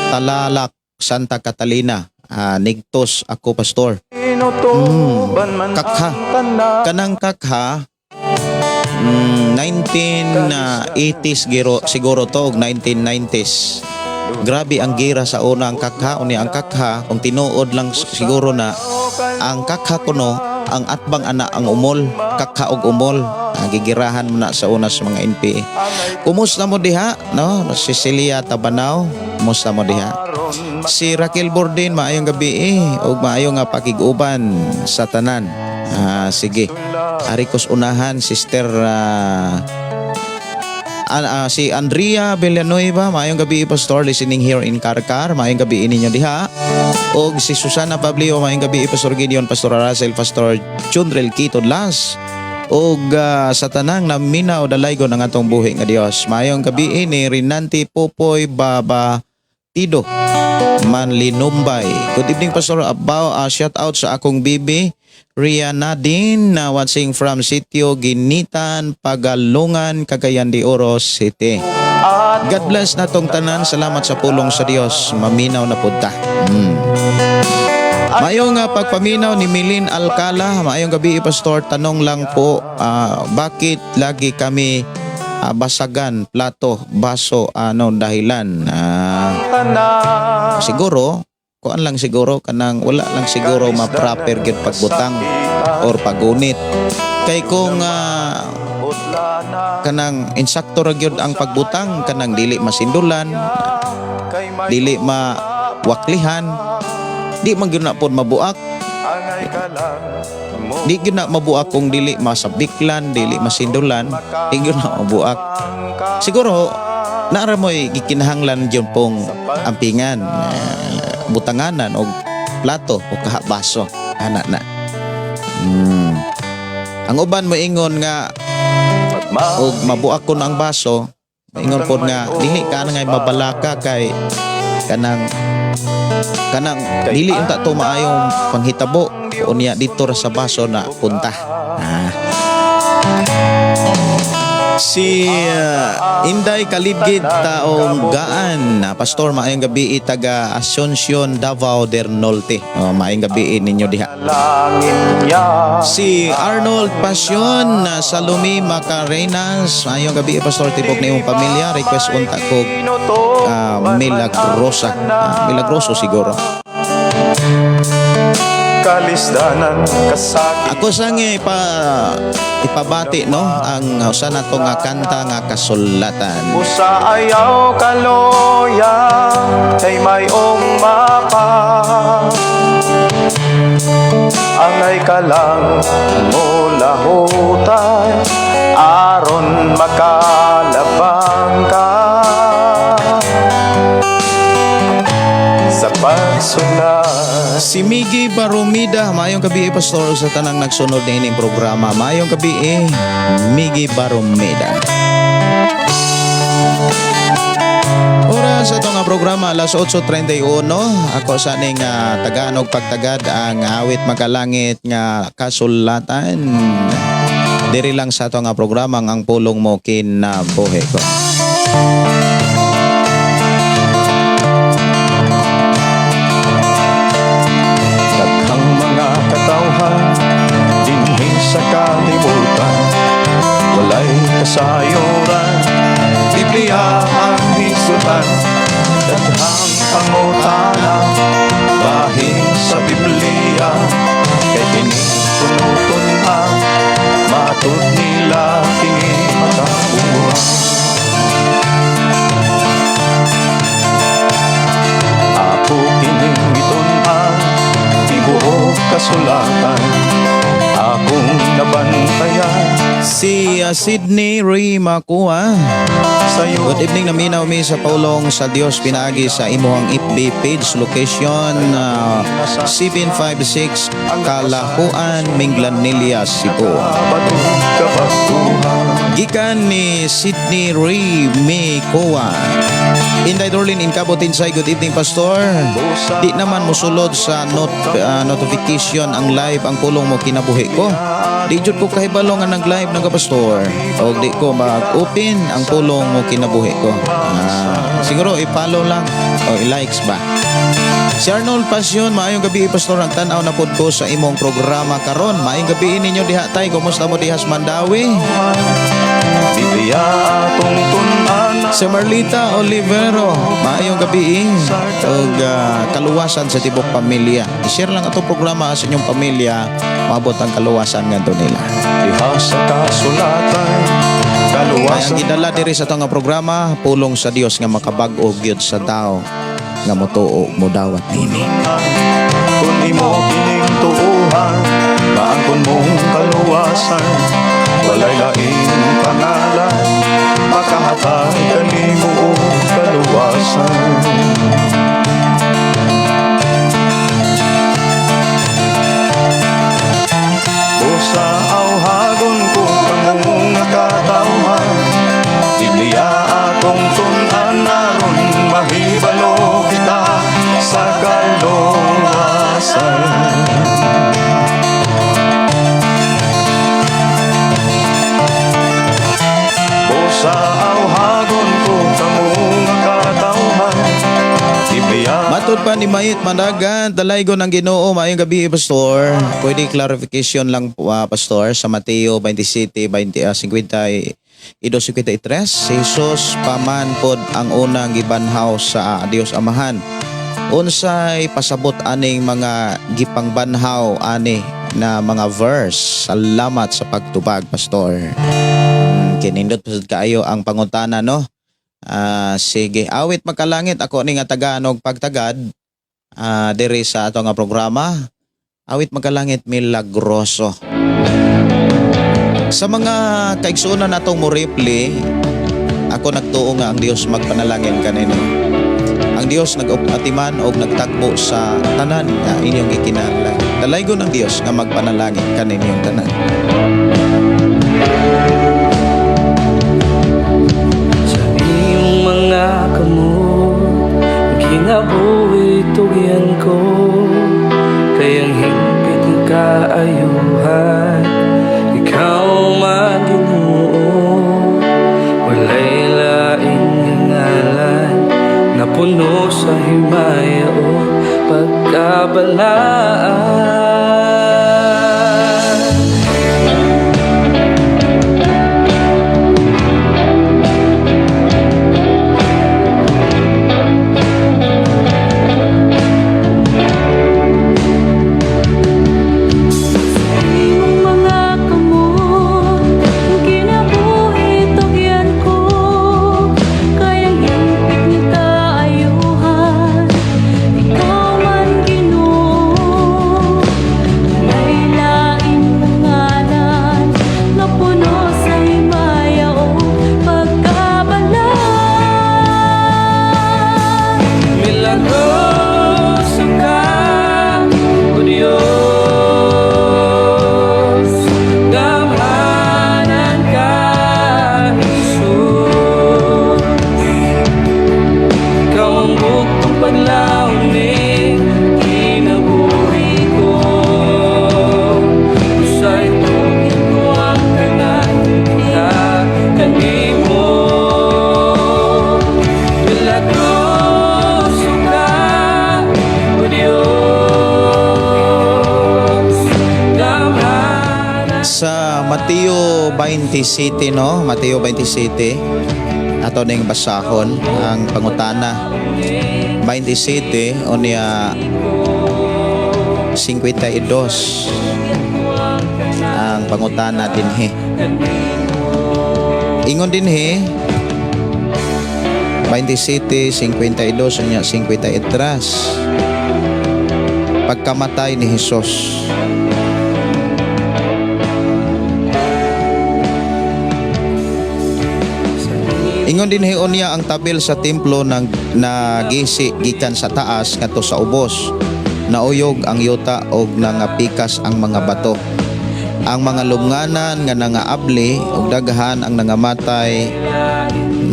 Talalak, Santa Catalina, Nigtos ako, Pastor. Tinutuban man Kakha. ang tanan. Kanang Kakha, 1980s giro, siguro to og 1990s. Grabe ang gira sa una ang Kakha. Unya ang Kakha, kung tinuod lang siguro na ang Kakha kuno, ang atbang ana ang umol, Kakha og umol. Gigirahan mo na sa una sa mga NPA. Kumusta mo diha, no? Cecilia Tabanao, kumusta mo diha? Si Raquel Bordin, maayong gabi ug maayo nga pakig-uban sa tanan. Sige. Ari kos unahan, sister si Andrea Villanueva, maayong gabi, Pastor, listening here in Karkar, maayong gabi ninyo diha. Og si Susana Pablio, maayong gabi, Pastor Gideon, Pastor Russell, Pastor Chundrel Quito Las. Og sa tanang naminaw, dalaygon ang atong buhi nga Dios. Maayong gabi ni Rinanti Popoy Baba Tido Manlinumbay. Good evening, Pastor Abaw. Shout out sa akong bibi Ria Nadine na watching from Sitio Ginitan, Pagalungan, Cagayan de Oro City. God bless na tong tanan. Salamat sa pulong sa Dios. Maminaw na punta. Maayong nga pagpaminaw ni Milin Alcala. Maayong gabi, Pastor. Tanong lang po, bakit lagi kami basagan, plato, baso, ano dahilan? Tanan. Siguro, kuan lang siguro, kanang wala lang siguro ma-proper gyud pagbutang or pagunit. Kay kung kanang insakto ra gyud ang pagbutang, kanang dili masindulan, dili mawaklihan, di man gyud na pod mabuak. Di gyud na mabuak kung dili masabiklan, dili masindulan, di gyud na mabuak. Siguro naara mo'y gikinahanglan gyud pong ampingan, butanganan og plato o kaha baso ana na. Ang uban moingon nga og mabuak ko na ang baso, maingon pod nga dili ka na nga mabalaka kay kanang dili unta to maayong panghitabo, unya dito ra sa baso na punta. Si Inday Kalibgid taong gaan na Pastor, maayong gabi, taga Asuncion, Davao del Norte. Oh, maayong gabi ninyo diha. Langin niya. Si Arnold Passion na Salumi Macarenas, maayong gabi, Pastor, tibok na imong pamilya, request unta ko Milagrosa. Milagroso siguro. Kalisdanan kasakit. Ako sang ipabati, no, ang usa nato nga kanta nga kasulatan. Usa ayaw kaloya kay mayong mapa. Angay ka lang mo lahutay aron makalabang ka. kasulay. Si Miggy Barumida, maayong gabi, Pastor, sa tanang nagsunod niining programa. Maayong gabi, Miggy Barumida. Oras sa nga programa, alas 8:31. Ako sa ning taganog pagtagad ang Awit Makalangit nga Kasulatan. Diri lang sa ato nga programa, Ang Pulong Mo Kinabuhi Ko. Daghang mga katawhan dinhi sa kalibutan, walay kasayuran, Biblia ang hisutan. Daghang pangutana bahin sa Biblia, kay kini kunuton ang matud nila kini matauhan. Ako kining gitun-an, tibuok kasulatan, akong nabantayan. Si Sydney Ray Makua. Sa'yo. Good evening, naminaw mi sa pulong sa Dios pinaagi sa imuhang FB page, location 756 Kalahuan, Minglanilla, Cebu. Batong kabatuhan. Gikan ni Sydney Ray Mikoa. Inday Dorlin Inkabot Insay, good evening, Pastor. Di naman musulod sa notification ang live Ang Pulong Mo Kinabuhi Ko. Di jud ko kahibalo nga nag-live ng Pastor. O di ko mag-open Ang Pulong Mo Kinabuhi Ko. Siguro i-follow lang o i-likes ba. Si Arnold Passion, maayong gabi, Pastor, nagtan-aw na pod ko sa imong programa karon. Maayong gabi ninyo diha, tay, kumusta mo diha sa Mandawi? Biblia atong tun-an. Si Marlita Olivero, maayong gabi ug kaluwasan sa tibok pamilya. I-share lang atong programa sa inyong pamilya, maabot ang kaluwasan ngadto nila. Diha sa kasulatan Kaya ang kaluwasan. gidala diri sa atong nga programa, pulong sa Dios nga makabag-o gyud sa tao nga motuo, modawat niini. Kung imo kining tuuhan, maangkon mong kaluwasan. Walay laing pangalan makahatag kanimo og kaluwasan. Busa awhagon ko kamong nga katawhan, Biblia atong tun-an aron mahibalo kita sa kaluwasan. Busa awhagon ko kamong nga katawhan, Biblia. Matod pa ni Mayit Managan, dalaygon ng Ginoo, maayong gabi, Pastor. Pwede clarification lang po, Pastor, sa Mateo 27, 20, 50, 52, 53. Si Jesus paman pod ang unang gibanhaw sa Dios Amahan. Unsay pasabot aning mga gipangbanhaw ani na mga verse? Salamat sa pagtubag, Pastor. Kinindot pa sad kaayo ang pangutana, no? Sige, Awit Magkalangit, ako ni nga taganog pagtagad diri sa ato nga programa. Awit Magkalangit Milagroso. Sa mga kaigsuonan natong mo reply, ako nagtuo nga ang Dios magpanalangin kanino. Ang Dios nag-atiman og nagtagbo sa tanan nga inyong gikinahanglan. Dalaygon ang Dios nga magpanalangin kaninyong tanan. Sa iyong mga kamot, kinabuhi tugyan ko, kay ang hingpit ng kaayuhan, ikaw man Ginoo. Walay laing ngalan na puno sa himaya o pagkabalaan. Iyong mga kamot, kinabuhi tugyan ko, kay ang hingpit nga kaayuhan, ikaw man Ginoo. 27, no? Mateo 27. Ato ning basahon ang pangutana. 27 unya 52 ang pangutana dinhi. Ingon dinhi 27, 52 unya 53. Pagkamatay ni Hesus. Ingon dinhi unya, ang tabil sa templo nang nagisi gikan sa taas ngadto sa ubos. Nauyog ang yuta og nangapikas ang mga bato. Ang mga lumnganan nga nangaabli og daghan ang nangamatay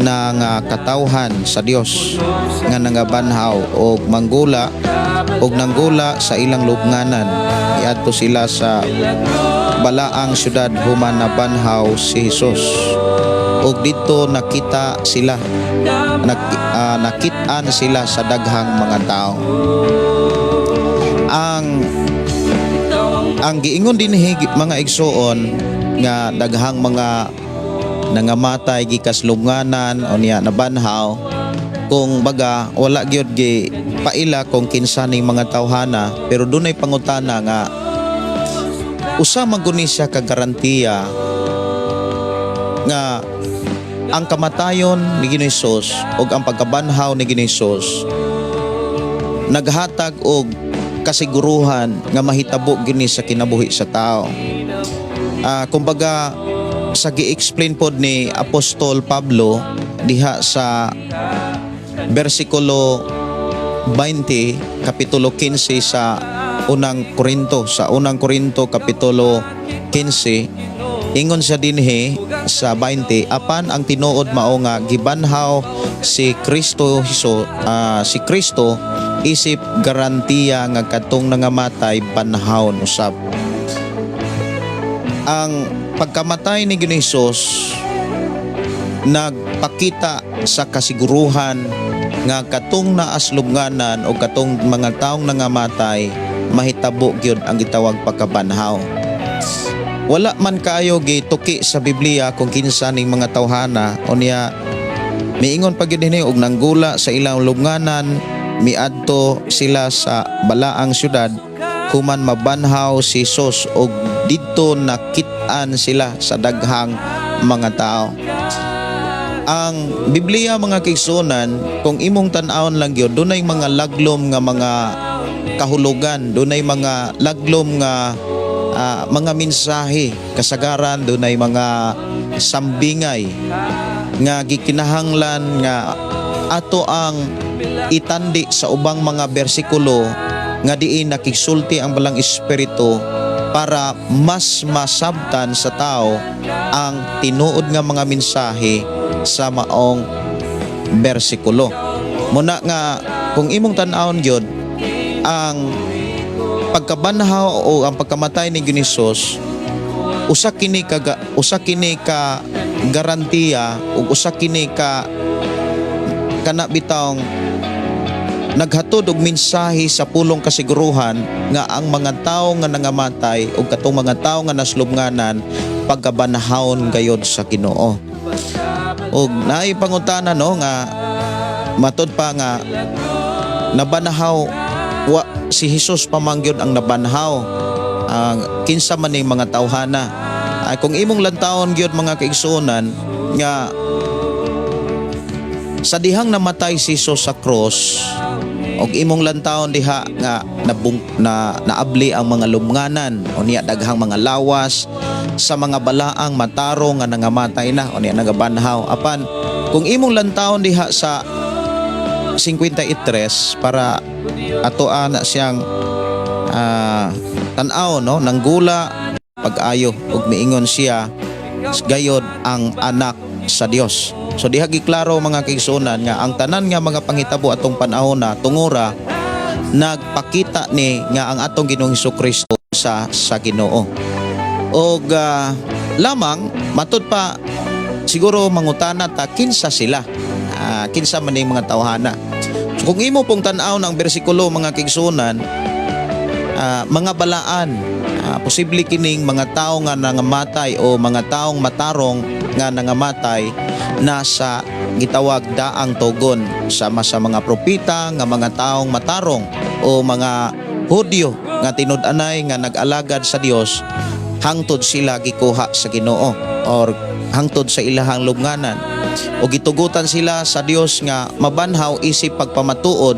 na nga katawhan sa Dios nga nangabanhaw og manggula og nanggula sa ilang lubnganan. Iadto sila sa balaang syudad human nabanhaw si Hesus ug didto nakita sila nakit-an sila sa daghang mga tao. Ang giingon dinhi, mga igsuon, nga daghang mga nangamatay gikas lubnganan unya nabanhaw, kung baga wala gyud gi paila kung kinsa ning mga tawhana, pero dunay pangutana nga usa man guni siya ka garantiya nga ang kamatayon ni Ginoong Hesus ug ang pagkabanhaw ni Ginoong Hesus naghatag og kasiguruhan nga mahitabo gini sa kinabuhi sa tao. Kumbaga sa gi-explain pod ni Apostol Pablo diha sa bersikulo 20, kapitulo 15 sa Unang Korinto, sa Unang Korinto kapitulo 15, ingon siya dinhi sa 20, "Apan ang tinuod mao nga gibanhaw si Kristo Hesus, si Kristo isip garantiya nga kadtong nangamatay banhawon usab." Ang pagkamatay ni Ginoong Hesus nagpakita sa kasiguruhan nga katong naaslubnganan o katong mga taong nangamatay, mahitabo gyud ang gitawag pagkabanhaw. Wala man kaayo gituki sa Biblia kung kinsa ning mga tawhana. Unya miingon pa gyud dinhi, og nanggula sa ilang lubnganan, miadto sila sa balaang syudad human mabanhaw si Jesus og didto nakit-an sila sa daghang mga tao. Ang Biblia, mga kaigsuonan, kung imong tan-awon lang gyud, dunay mga laglom nga mga kahulugan, dunay mga laglom nga mga mensahe, kasagaran dunay mga sambingay nga gikinahanglan nga ato ang itandi sa ubang mga bersikulo nga diin nakigsulti ang Balang Espiritu para mas masabtan sa tao ang tinuod nga mga mensahe sa maong bersikulo. Muna nga kung imong tan-awon gyud ang pagkabanhaw o ang pagkamatay ni Ginoong Hesus, usa kini ka garantiya ug usa kini ka kana bitawng naghatod og mensahe sa pulong kasiguruhan nga ang mga tawo nga nangamatay ug katong mga tawo nga naslubnganan, pagkabanhawon gayod sa Ginoo. Ug naay pangutana, no, nga matud pa nga nabanhaw, wa si Jesus pa man gyud ang nabanhaw, ang kinsa man ning mga tawhana? Ay, kung imong lantawon gyud, mga kaigsuonan, nga sa dihang namatay si Jesus sa cross og imong lantawon diha nga nabung, na naabli ang mga lumnganan unya daghang mga lawas sa mga balaang matarong nga nangamatay na unya nagabanhaw. Apan kung imong lantawon diha sa 53 para ato ana siyang tan-aw, no, nanggula pag-ayo ug miingon siya gayod ang anak sa Dios. So diha giklaro, mga kaigsuonan, nga ang tanan nga mga panghitabo atong panahon na tungura nagpakita ni nga ang atong Ginoong Kristo sa Ginoo. Og lamang matud pa siguro mangutana ta kinsa sila. Kinsa man ning mga tawhana? So, kung imo pong tan-aw ng bersikulo, mga kaigsuonan, Mga balaan, posible kining mga tao nga nangamatay o mga taong matarong nga nangamatay nasa gitawag daang tugon, sama sa mga propita nga mga taong matarong o mga Hudyo nga tinud-anay nga nag-alagad sa Dios hangtod sila gikuha sa Ginoo or hangtod sa ilahang lubnganan o gitugutan sila sa Dios nga mabanhaw isip pagpamatuod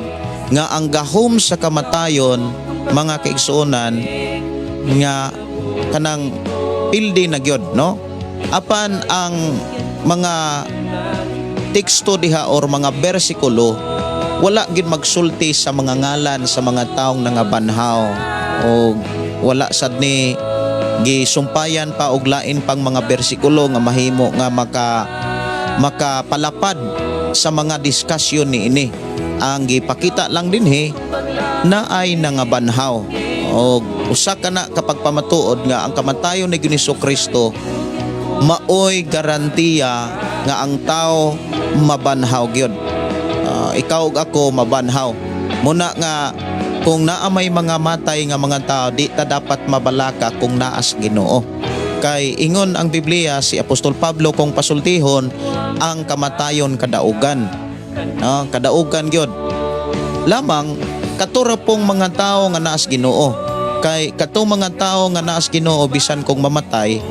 nga ang gahom sa kamatayon, mga kaigsuonan, nga kanang pildi na gyud, no? Apan ang mga teksto diha or mga bersikulo, wala gyud magsulti sa mga ngalan sa mga taong nangabanhaw o wala sad ni gisumpayan pa og lain pang mga bersikulo nga mahimo nga makapalapad sa mga diskusyon niini. Ang gipakita lang dinhi na ay nangabanhaw og usa ka na kapag pamatuod nga ang kamatayon ni Ginoong Kristo maoy garantiya nga ang tao mabanhaw gyud. Ikaw ug ako mabanhaw. Muna nga kung naa may mga matay nga mga tao, di ta dapat mabalaka kung naas Ginoo. Kay ingon ang Biblia, si Apostol Pablo kung pasultihon, ang kamatayon kadaugan. No, kadaugan gyud. Lamang katura pong mga tao nga naas Ginoo. Kay katong mga tao nga naas Ginoo, bisan kung mamatay,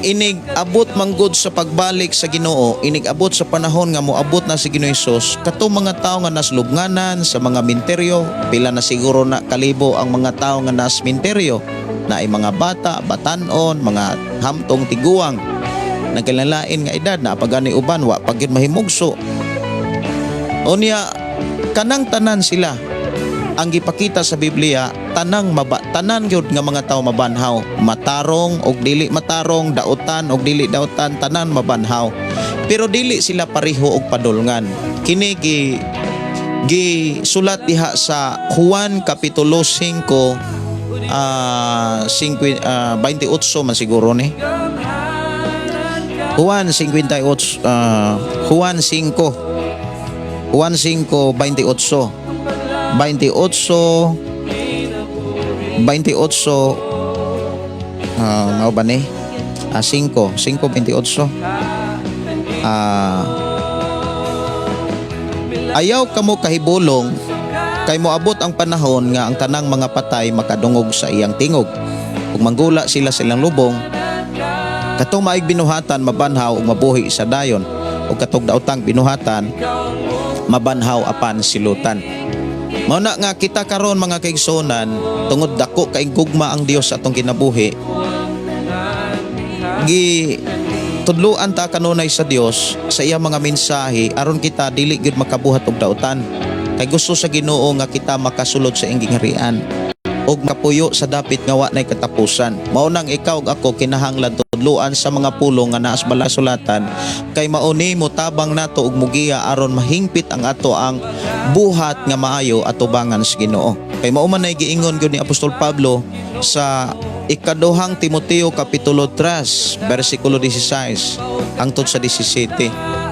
inig abot manggod sa pagbalik sa Ginoo, inig abot sa panahon nga moabot na si Ginoo Hesus, katong mga tao nga naslubnganan sa mga minteryo, pila na siguro na kalibo ang mga tao nga nas minteryo, na ay mga bata, batanon, mga hamtong tiguang, nagkalalain nga edad na pagani uban wa pag gyud mahimugso. Unya kanang tanan sila ang gipakita sa Biblia, tanang maba, tanan gyud nga mga tao mabanhaw, matarong og dili matarong, dautan og dili dautan, tanan mabanhaw, pero dili sila pareho og padulngan. Kini gi gisulat diha sa Juan kapitulo 5, 5, 28 man siguro ni Juan 58, Juan 5, Juan 5 28 28 28, mao ba ni? 5 5 28. Ayaw kamo kahibulong kay moabot ang panahon nga ang tanang mga patay makadungog sa iyang tingog ug manggula sila sa ilang lubong. Katong maayong binuhatan mabanhaw ug mabuhi sa dayon, ug katong daotang binuhatan mabanhaw apan silutan. Mao na nga kita karon, mga kaigsuonan, tungod dako kay gugma ang Dios sa atong kinabuhi, gi tudluan ta kanunay sa Dios sa iyang mga mensahe aron kita dili gyud makabuhat og dautan. Kay gusto sa Ginoo nga kita makasulod sa iyang gingharian ug makapuyo sa dapit nga wa nay katapusan. Mao nang ikaw ug ako kinahanglan tudluan sa mga pulong nga naa sa balaang sulatan kay mao ni motabang nato ug mugiya aron mahingpit ang ato ang buhat nga maayo atubangan sa Ginoo. Kay mao man ay giingon gyud ni Apostol Pablo sa Ikaduhang Timoteo kapitulo 3 bersikulo 16 hangtod sa 17.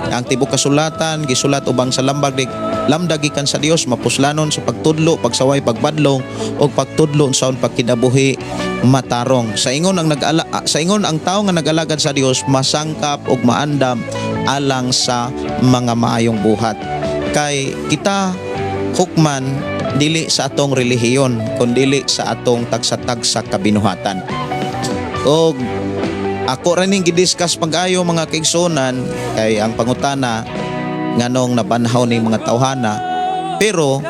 Ang tibok kasulatan gisulat ubang sa lambag lamdag gikan sa Dios, mapuslanon sa pagtudlo, pagsaway, pagbadlong ug pagtudlo unsaon pagkinabuhi matarong. Sa ingon ang tawo nga nag-alagad sa Dios masangkap ug maandam alang sa mga maayong buhat. Kay kita hukman dili sa atong relihiyon kundili sa atong tagsa-tagsa kabinuhatan. Og ako ra ning gidiscuss pag-ayo, mga kaigsuonan, kay ang pangutana nganong nabanhaw ni mga tawhana, pero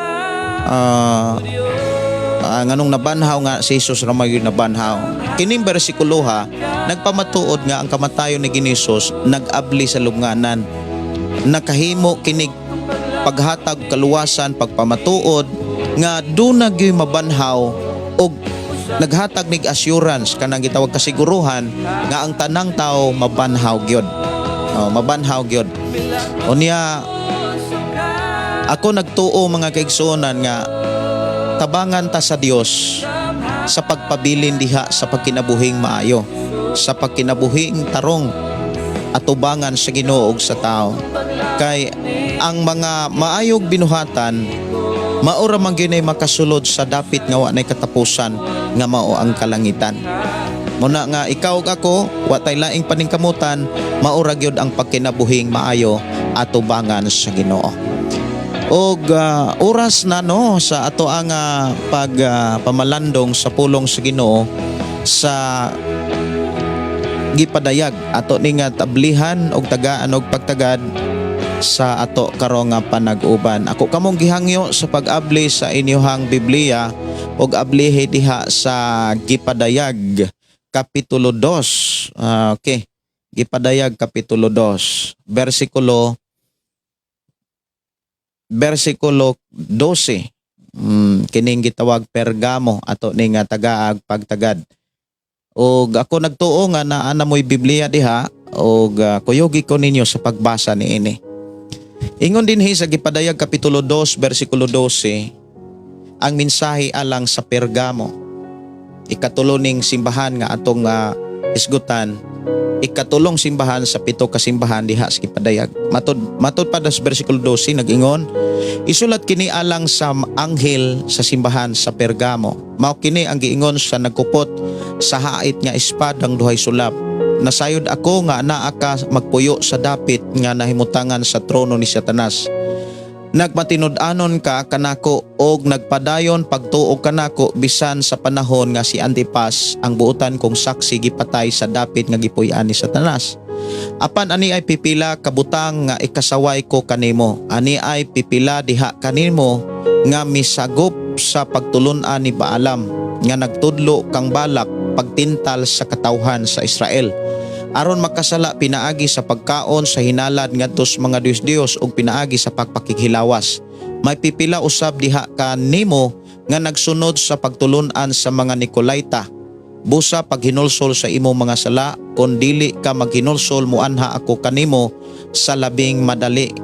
nganong nabanhaw nga si Jesus ra may nabanhaw. Kining bersikulo ha, nagpamatuod nga ang kamatayon ni Ginoong nag-abli sa lubnganan, nakahimo kinig paghatag kaluwasan, pagpamatuod nga duna gyud mabanhaw og naghatag nig assurance, kanang gitawag kasiguruhan nga ang tanang tao mabanhaw gyud. Oh, mabanhaw gyud. Unya ako nagtuo, mga kaigsuonan, nga tabangan ta sa Dios sa pagpabilin diha sa pagkinabuhing maayo, sa pagkinabuhing tarong atubangan sa Ginoo ug sa tao. Kay ang mga maayog binuhatan Mao ra man gyud nay makasulod sa dapit nga wa nay katapusan, nga mao ang kalangitan. Muna nga ikaw ug ako, wa tay laing paningkamutan, mao ra gyud ang pagkinabuhing maayo atubangan sa Ginoo. Og oras na, no, sa ato ang pag pamalandong sa pulong sa Ginoo sa gipadayag. Ato ni nga tablihan og tagaan og pagtagad sa ato karon nga panag-uban. Ako kamong gihangyo sa pag-abli sa inyohang Biblia og ablihi diha sa Gipadayag kapitulo 2. Okay. Gipadayag kapitulo 2, versikulo 12. Kining gitawag Pergamo, ato ni nga tagaag pagtagad. Og ako nagtuo nga naa na mo'y Biblia diha og kuyogi ko ninyo sa pagbasa niini. Ingon dinhi sa Gipadayag kapitulo 2 versikulo 12, ang mensahe alang sa Pergamo. Ikatulo ning simbahan nga atong isgutan, ikatulong simbahan sa pito ka simbahan diha sa Gipadayag. Matod matod pa sa versikulo 12, nag-ingon, "Isulat kini alang sa anghel sa simbahan sa Pergamo. Mao kini ang giingon sa nagkupot sa hait nga espadang duhay sulap. Nasayod ako nga naa ka magpuyo sa dapit nga nahimutangan sa trono ni Satanas. Nagmatinud-anon ka kanako og nagpadayon pagtuo kanako bisan sa panahon nga si Antipas, ang buotan kong saksi, gipatay sa dapit nga gipuy-an ni Satanas. Apan ani ay pipila ka butang nga ikasaway ko kanimo. Ani ay pipila diha kanimo nga misagop sa pagtulun-an ni Baalam nga nagtudlo kang Balak pagtintal sa katawhan sa Israel aron makasala pinaagi sa pagkaon sa hinalad ngadto sa mga diyos-diyos ug pinaagi sa pagpakighilawas. May pipila usab diha kanimo nga nagsunod sa pagtulun-an sa mga Nicolaita. Busa paghinulsol sa imong mga sala. Kon dili ka maghinulsol, muanha ako kanimo sa labing madali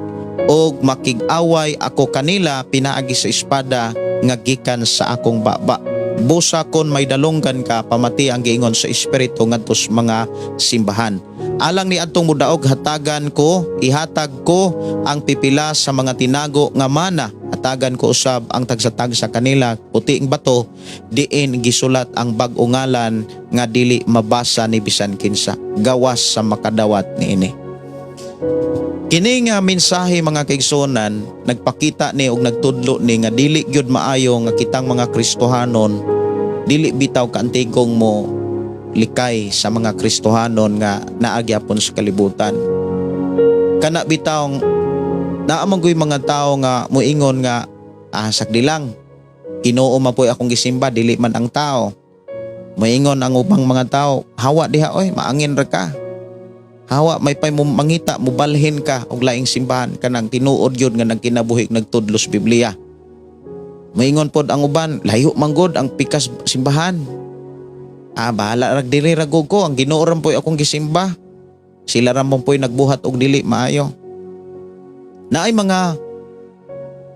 og makig-away ako kanila pinaagi sa espada nga gikan sa akong baba. Busa kon may dalunggan ka, pamati ang giingon sa Espiritu ngadto sa mga simbahan. Alang ni adtong mudaog, hatagan ko, ihatag ko ang pipila sa mga tinago nga mana. Hatagan ko usab ang tagsa-tagsa kanila puting bato diin gisulat ang bag-o ngalan nga dili mabasa ni bisan kinsa gawas sa makadawat niini." Kini nga mensahe, mga kaigsuonan, nagpakita ni og nagtudlo ni nga dili gyud maayo nga kitang mga Kristohanon dili bitaw kaantigong mo likay sa mga Kristohanon nga naa gyapon sa kalibutan. Kana bitaw naa man goy mga tawo nga moingon nga sakdi lang, Ginoo man po'y akong gisimba, dili man ang tao. Moingon ang ubang mga tao, "Hawa diha oy, maangin ra ka. Hawa, may pay mo mangita, mubalhin ka og laing simbahan, kanang tinuod gyud nga nagkinabuhi nagtudlo sa Biblia." Moingon pod ang uban, "Layo man gud ang pikas simbahan. Bahala rag diri ra gud ko, ang Ginoo ra po'y akong gisimba. Sila ra man po'y nagbuhat og dili maayo." Naay mga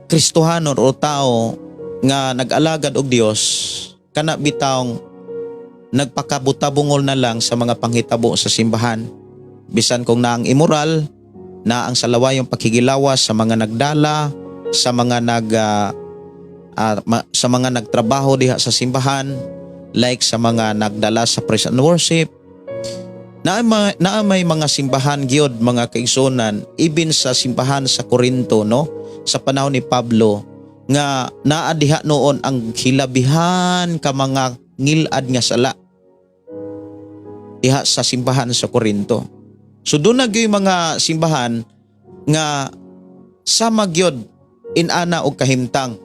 Kristohanon o tao nga nag-alagad og Dios, kana bitawng nagpakabutabungol na lang sa mga panghitabo sa simbahan. Bisan kung naang immoral, na ang salawayong pakighilawas sa mga nagdala, sa mga nagtrabaho diha sa simbahan, like sa mga nagdala sa praise and worship. Na may mga simbahan gyud, mga kaigsuonan, even sa simbahan sa Corinto, no, sa panahon ni Pablo, nga naa diha noon ang hilabihan ka mga ngilad nga sala diha sa simbahan sa Corinto. So doon na gyud mga simbahan nga sama gyud inana og kahimtang.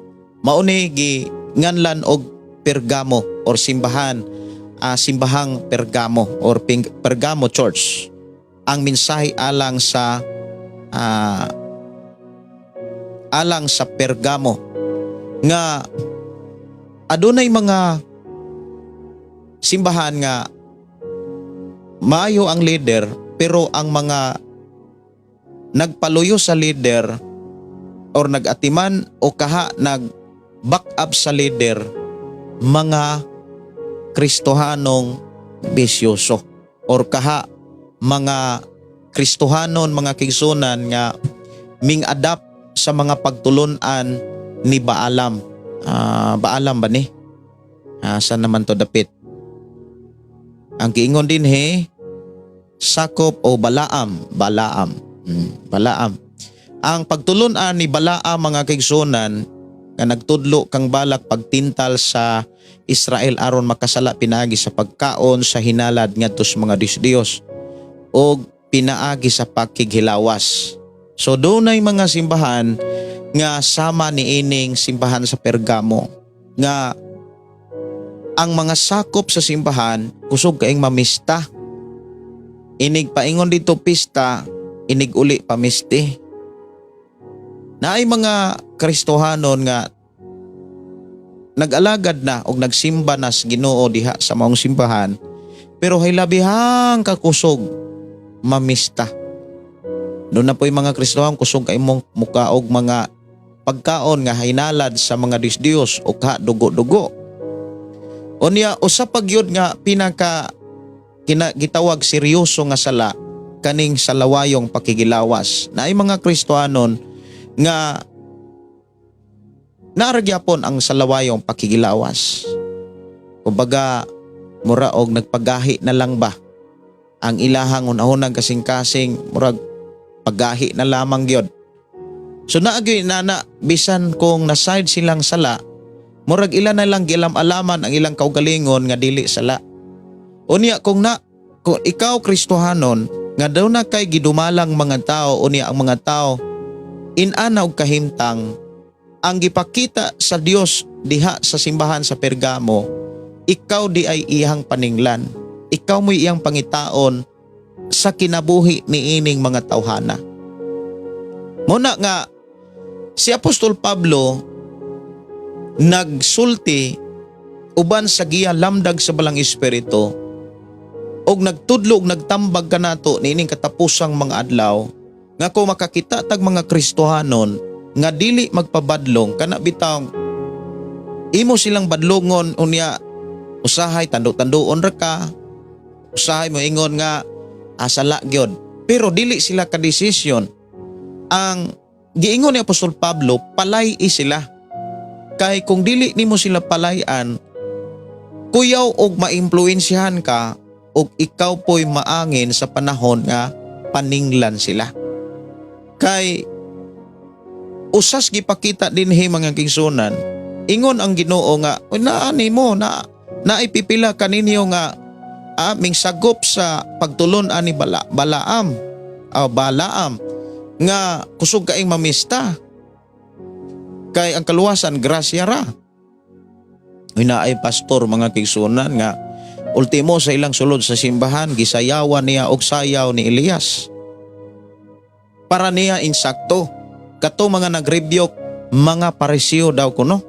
Mao ni gi nganlan og Pergamo or simbahan simbahang Pergamo or Pergamo Church. Ang mensahe alang sa Pergamo nga adunay mga simbahan nga maayo ang leader, pero ang mga nagpaluyo sa leader or nagatiman o kaha nag back up sa leader, mga Kristohanong bisyoso or kaha mga Kristohanon, mga kaigsuonan, nga ming adapt sa mga pagtulunan ni Baalam. Baalam ba ni? Saan naman to dapit? Ang giingon din he, sakop o Balaam, Balaam. Balaam. Ang pagtulunan ni Balaam, mga kaigsunan, nga nagtudlo kang Balak pagtintal sa Israel aron makasala pinaagi sa pagkaon sa hinalad ngadto sa mga Diyos o pinaagi sa pakighilawas. So dunay mga simbahan nga sama ni ining simbahan sa Pergamo nga ang mga sakop sa simbahan kusog kaing mamista. Inig paingon dito pista, inig uli pamisti. Naay mga Kristohanon nga nag-alagad na og nagsimba na sa Ginoo diha sa maong simbahan, pero hilabihang kakusog mamista. Doon na po yung mga Kristohan kusog kay mong mukaog mga pagkaon nga hinalad sa mga Diyos o ka dugo-dugo. Unya, usa pa gyud nga pinaka kina, gitawag seryoso nga sala kaning sa lawayong pakigilawas. Naay mga Kristohanon nga naaragyapon ang salawayong pakigilawas. Kumbaga, mura og nagpagahi na lang ba ang ilahang unahunang kasing-kasing, murag paggahi na lamang gyud. So naagyoy nana, bisan kung naside silang sala, murag ila na lang gialam-alaman ang ilang kaugalingon nga dili sala. Unya kung ikaw Kristohanon nga daw na kay gidumalang mga tao, unya ang mga tao inana og kahimtang ang gipakita sa Dios diha sa simbahan sa Pergamo, ikaw di ay iyang paninglan. Ikaw mo'y iyang pangitaon sa kinabuhi niining mga tawhana. Muna nga si Apostol Pablo nagsulti uban sa giya lamdag sa Balang Espiritu og nagtudlo og nagtambag kanato niining katapusang mga adlaw nga kung makakita tag mga Kristohanon nga dili magpabadlong, kana bitaw imo silang badlongon, unya usahay tando-tandoon ra ka, usahay mo ingon nga asala gyud, pero dili sila ka desisyon, ang giingon ni Apostol Pablo, palay sila, kay kung dili nimo sila palayan, kuyaw og maimpluwensyahan ka og ikaw po'y maangin sa panahon nga paninglan sila. Kay usas gipakita dinhi, mga kaigsunan, ingon ang Ginoo nga, "Uy, naani mo na naipipila kaninyo nga aming sagop sa pagtulon ani Balaam o Balaam nga kusog kaing mamista, kay ang kaluwasan grasya ra." Uy, naay pastor, mga kaigsunan, nga ultimo sa ilang sulod sa simbahan gisayawan niya og sayaw ni Elias. Para niya insakto kato mga nagrebyok, mga Pariseo daw kuno.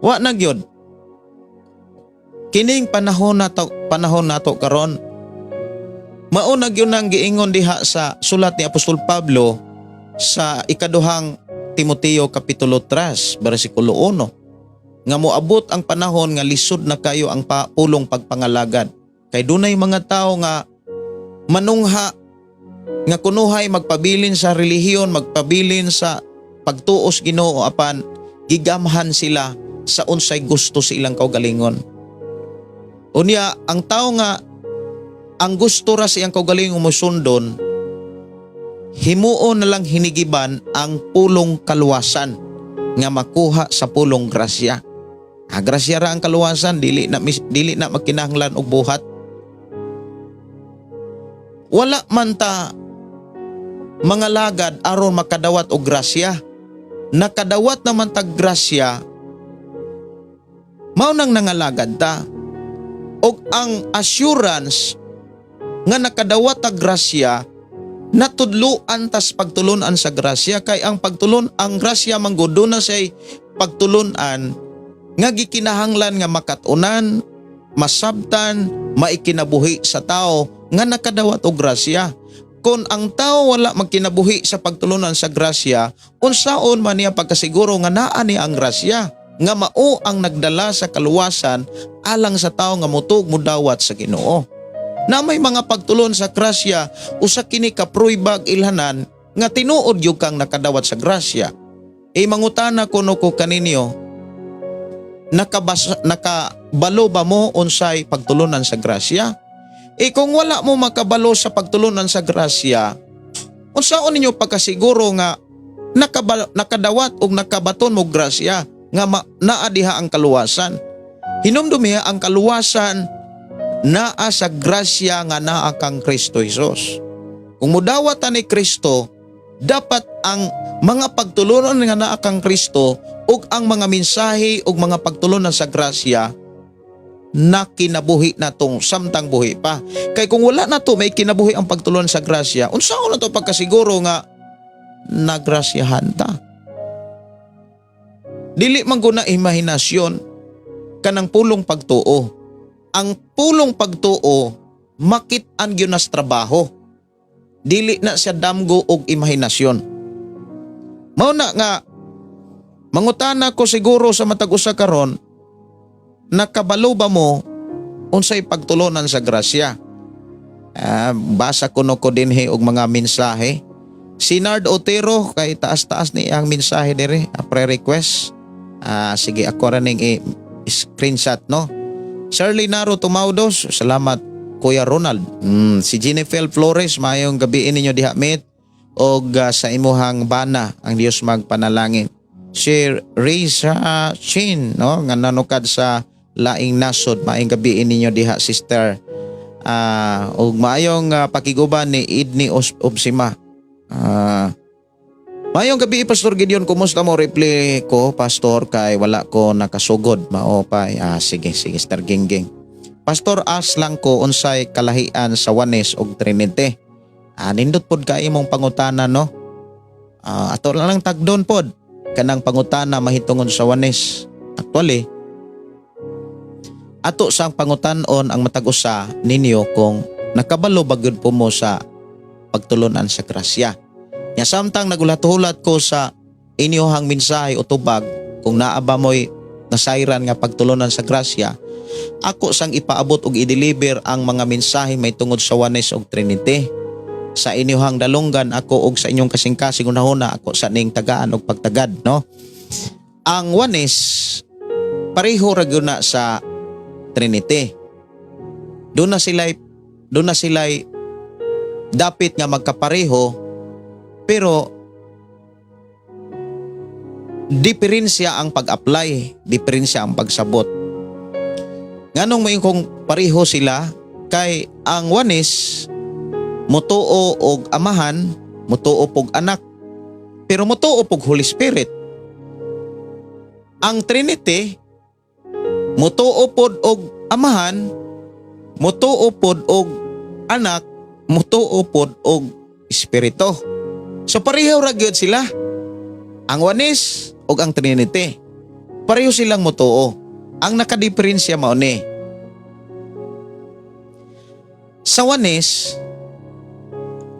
Wa na gyud kining panahon nato karon. Mao na gyud ang giingon diha sa sulat ni Apostol Pablo sa Ikaduhang Timoteo kapitulo 3 bersikulo 1 nga moabot ang panahon nga lisod na kayo ang pulong pagpangalagad kay dunay mga tawo nga manungha nga kunuhay magpabilin sa relihiyon, magpabilin sa pagtuos Ginoo, apan gigamhan sila sa unsay gusto sa ilang kaugalingon. Unya ang tao nga ang gusto ra sa iyang kaugalingon mosundon, himuon na lang hinigiban ang pulong kaluwasan nga makuha sa pulong grasya. Grasya ra ang kaluwasan, dili na magkinahanglan og buhat. Wala man ta mga lagad aron makadawat og grasya. Nakadawat naman tag grasya, mao nang nangalagad ta. Og ang assurance nga nakadawat tag grasya, natudluan tas pagtulunan sa grasya, kay ang pagtulon ang grasya manggod na say pagtulunan nga gikinahanglan nga makat-unan, masabtan, maikinabuhi sa tao nga nakadawat og grasya. Kung ang tao wala magkinabuhi sa pagtulunan sa grasya, unsaon man niya pagkasiguro nga naa niya ang grasya nga mao ang nagdala sa kaluwasan alang sa tao nga mutug mudawat sa Ginoo? Na may mga pagtulon sa grasya, usa kini ka pruybag ilhanan nga tinuod gyud kang nakadawat sa grasya. E mangutana kuno ko kaninyo, nakabalo ba mo unsay pagtulunan sa grasya? E kung wala mo makabalo sa pagtulunan sa grasya, unsaon ninyo pagkasiguro nga nakadawat og nakabaton mo grasya nga naa diha ang kaluwasan? Hinumdumi ang kaluwasan naa sa grasya nga naa kang Kristo Jesus. Kung mudawat ta ni Kristo, dapat ang mga pagtulunan nga naa kang Kristo ug ang mga mensahe ug mga pagtulunan sa grasya na kinabuhi natong samtang buhi pa. Kay kung wala na to may kinabuhi ang pagtulunan sa grasya, unsaon na to pagkasiguro nga nagrasyahan ta? Dili man guna imahinasyon kanang pulong pagtuo. Ang pulong pagtuo makit-an gyud na sa trabaho. Dili na siya damgo og imahinasyon. Mao na nga mangutana ko siguro sa matag usa karon, nakabalo ba mo unsay pagtulunan sa grasya? Basa kuno ko dinhi og mga mensahe. Si Nard Otero kay taas-taas ni ang mensahe diri, pre-request. Sige, ako ra ning i-screenshot, no. Shirley Naro Tumaudos, salamat Kuya Ronald. Si Jennifer Flores, maayong gabi ninyo diha, mate, og sa imuhang bana, ang Dios magpanalangin. Si Reza Chin, no, nga nanukad sa laing nasod, maayong gabi ninyo diha, sister. Og maayong pakiguban ni Idni Obsima. Maayong gabi, Pastor Gideon, kumusta mo? Reply ko, Pastor, kay wala ko nakasugod mao pa. Sige sige, Star Gingging. Pastor, ask lang ko unsay kalahian sa Oneness og Trinity. Nindot pod ka imong pangutana, no. Ato lang tagdon pod kanang pangutana mahitungod sa Oneness. Actually, ato sang pangutan-on ang matag usa ninyo kung nakabalo ba gyud po mo sa pagtulunan sa grasya. Nya samtang nagulat-hulat ko sa inyohang mensahe o tubag, kung naa ba mo'y nasayran nga pagtulunan sa grasya, ako sang ipaabot og i-deliver ang mga mensahe may tungod sa Oneness og Trinity. Sa inyohang dalunggan ako og sa inyong kasing-kasing unahuna ako sa ning tagaan og pagtagad, no. Ang Oneness pareho ra gyud na sa Trinity. Doon na sila'y dapit nga magkapareho, pero diferensya ang pag-apply, diferensya ang pagsabot. Nganong moingon kong pareho sila? Kay ang Oneness mutuo og Amahan, mutuo pog Anak, pero mutuo pog Holy Spirit. Ang Trinity mutuo pod og Amahan, mutuo pod og Anak, mutuo pod og Espiritu. So pareho ra gyud sila. Ang Oneness ug ang Trinity. Pareho silang mutuo. Ang nakadiferensya mao ni. Sa Oneness,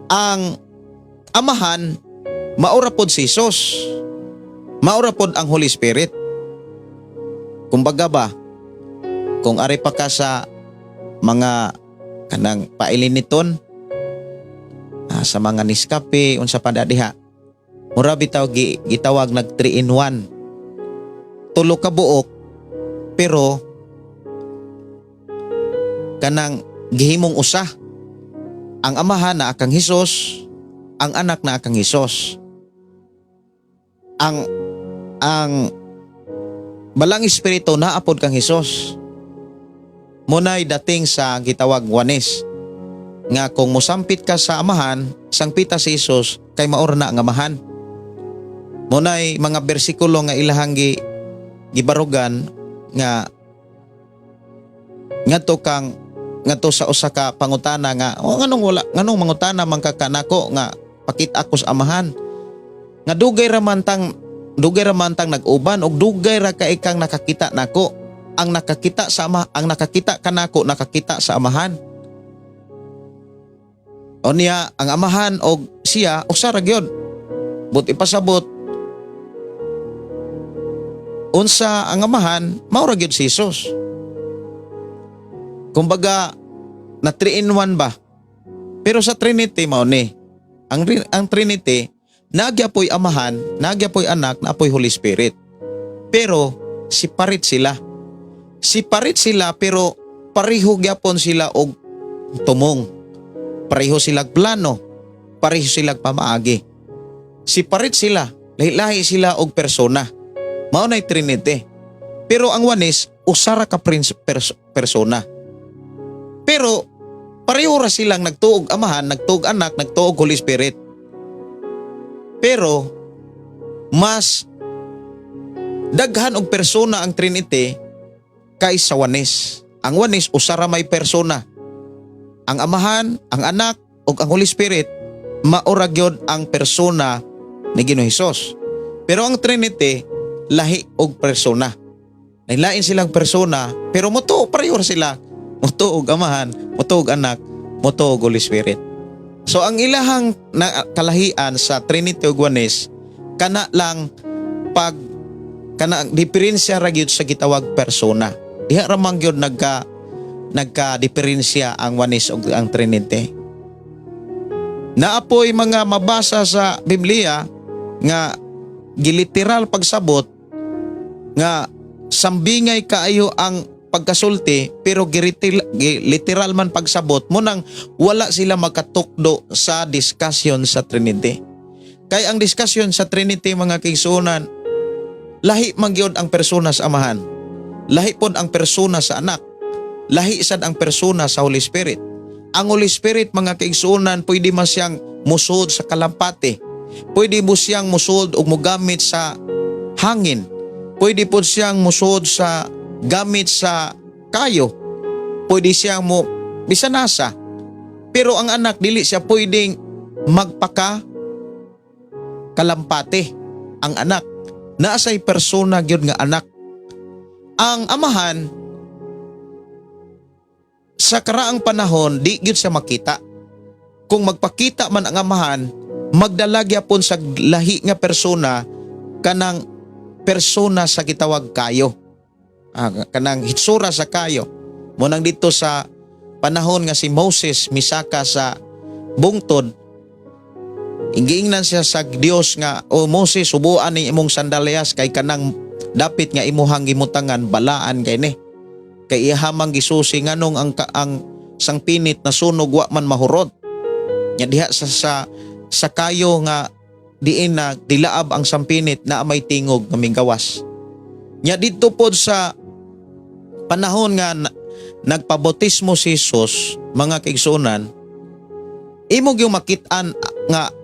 ang Amahan maura pod si Jesus. Maura pod ang Holy Spirit. Kumbaga ba, kung ari pa ka sa mga kanang pailiniton, sa mga Nescafe, unsa pa diha. Mura bitaw gitawag nag 3 in 1. Tulo ka buok pero kanang gihimong usa. Ang Amahan naa kang Hesus, ang Anak naa kang Hesus. Ang Balang Espiritu naa pod kang Hesus. Munay dating sa gitawag Oneness nga kung mosampit ka sa Amahan, sangpita si Hesus kay maor na ang Amahan. Munay mga bersikulo nga ilahang gibarugan nga ngadto kang ngadto sa usa ka pangutana nga, "Oh, nganong wala, nganong mangutana man ka kanako nga pakita ako sa Amahan nga dugay ra man tang nag-uban og dugay ra ka ikang nakakita nako? Ang nakakita sa Ama, ang nakakita kanako nakakita sa Amahan." O niya ang Amahan og siya usa ra gyud. But ipasabot unsa ang Amahan, mao ra gyud si Jesus. Kumbaga na 3 in 1 ba? Pero sa Trinity mao ni. Ang Trinity Naa gyapoy Amahan, naa gyapoy Anak, naa poy Holy Spirit. Pero separate sila. Separate sila pero pareho gyapon sila og tumong. Pareho sila plano, pareho sila pamaagi. Separate sila, lahi-lahi sila og persona. Mao nay Trinity. Pero ang Oneness, usa ra ka persona. Pero pareho ra silang nagtuog Amahan, nagtuog Anak, nagtuog Holy Spirit. Pero mas daghan og persona ang Trinity kaysa Oneness. Ang Oneness, usa ra may persona. Ang Amahan, ang Anak ug ang Holy Spirit, mao ra gyud ang persona ni Ginoong Hesus. Pero ang Trinity, lahi og persona. Lain silang persona pero motuo pareho ra sila. Motuo og Amahan, motuo og Anak, motuo og Holy Spirit. So ang ilahang na, kalahian sa Trinity ug Oneness, kana lang pag kana ang diferensya ra gyud sa gitawag persona. Diha ra man gyud nagka diferensya ang Oneness ug ang Trinity. Naa poy mga mabasa sa Biblia nga giliteral pagsabot nga sambingay kaayo ang pagkasulti pero literal man pagsabot mo nang wala sila makatukdo sa discussion sa Trinity. Kay ang discussion sa Trinity, mga kaigsuonan, lahi man gyud ang persona sa Amahan. Lahi pod ang persona sa Anak. Lahi sad ang persona sa Holy Spirit. Ang Holy Spirit, mga kaigsuonan, pwede man siyang musod sa kalampati. Pwede mo siyang musod og mogamit sa hangin. Pwede pod siyang musod sa gamit sa kayo. Pwede siyang mo bisan nasa. Pero ang Anak, dili siya pwedeng magpaka kalampati ang Anak. Naa say persona gyud nga Anak. Ang Amahan, sa karaang panahon, di gyud siya makita. Kung magpakita man ang Amahan, magdala gyapon sa lahi nga persona, kanang persona sa gitawag kayo. Ah, kanang hitsura sa kayo. Mao nang dito sa panahon nga si Moses misaka sa bungtod, giingnan siya sa Dios nga, "O Moses, subuan ni imong sandalyas kay kanang dapit nga imuhang gimutangan balaan kay ni." Kay ihamang gisusi nganong ang sangpinit na sunog wa man mahurot. Nya diha sa kayo nga diin na dilaab ang sampinit na may tingog nga minggawas. Nya didto pod sa panahon nga nagpabautismo si Jesus, mga kaigsuonan, imo gyud makit-an nga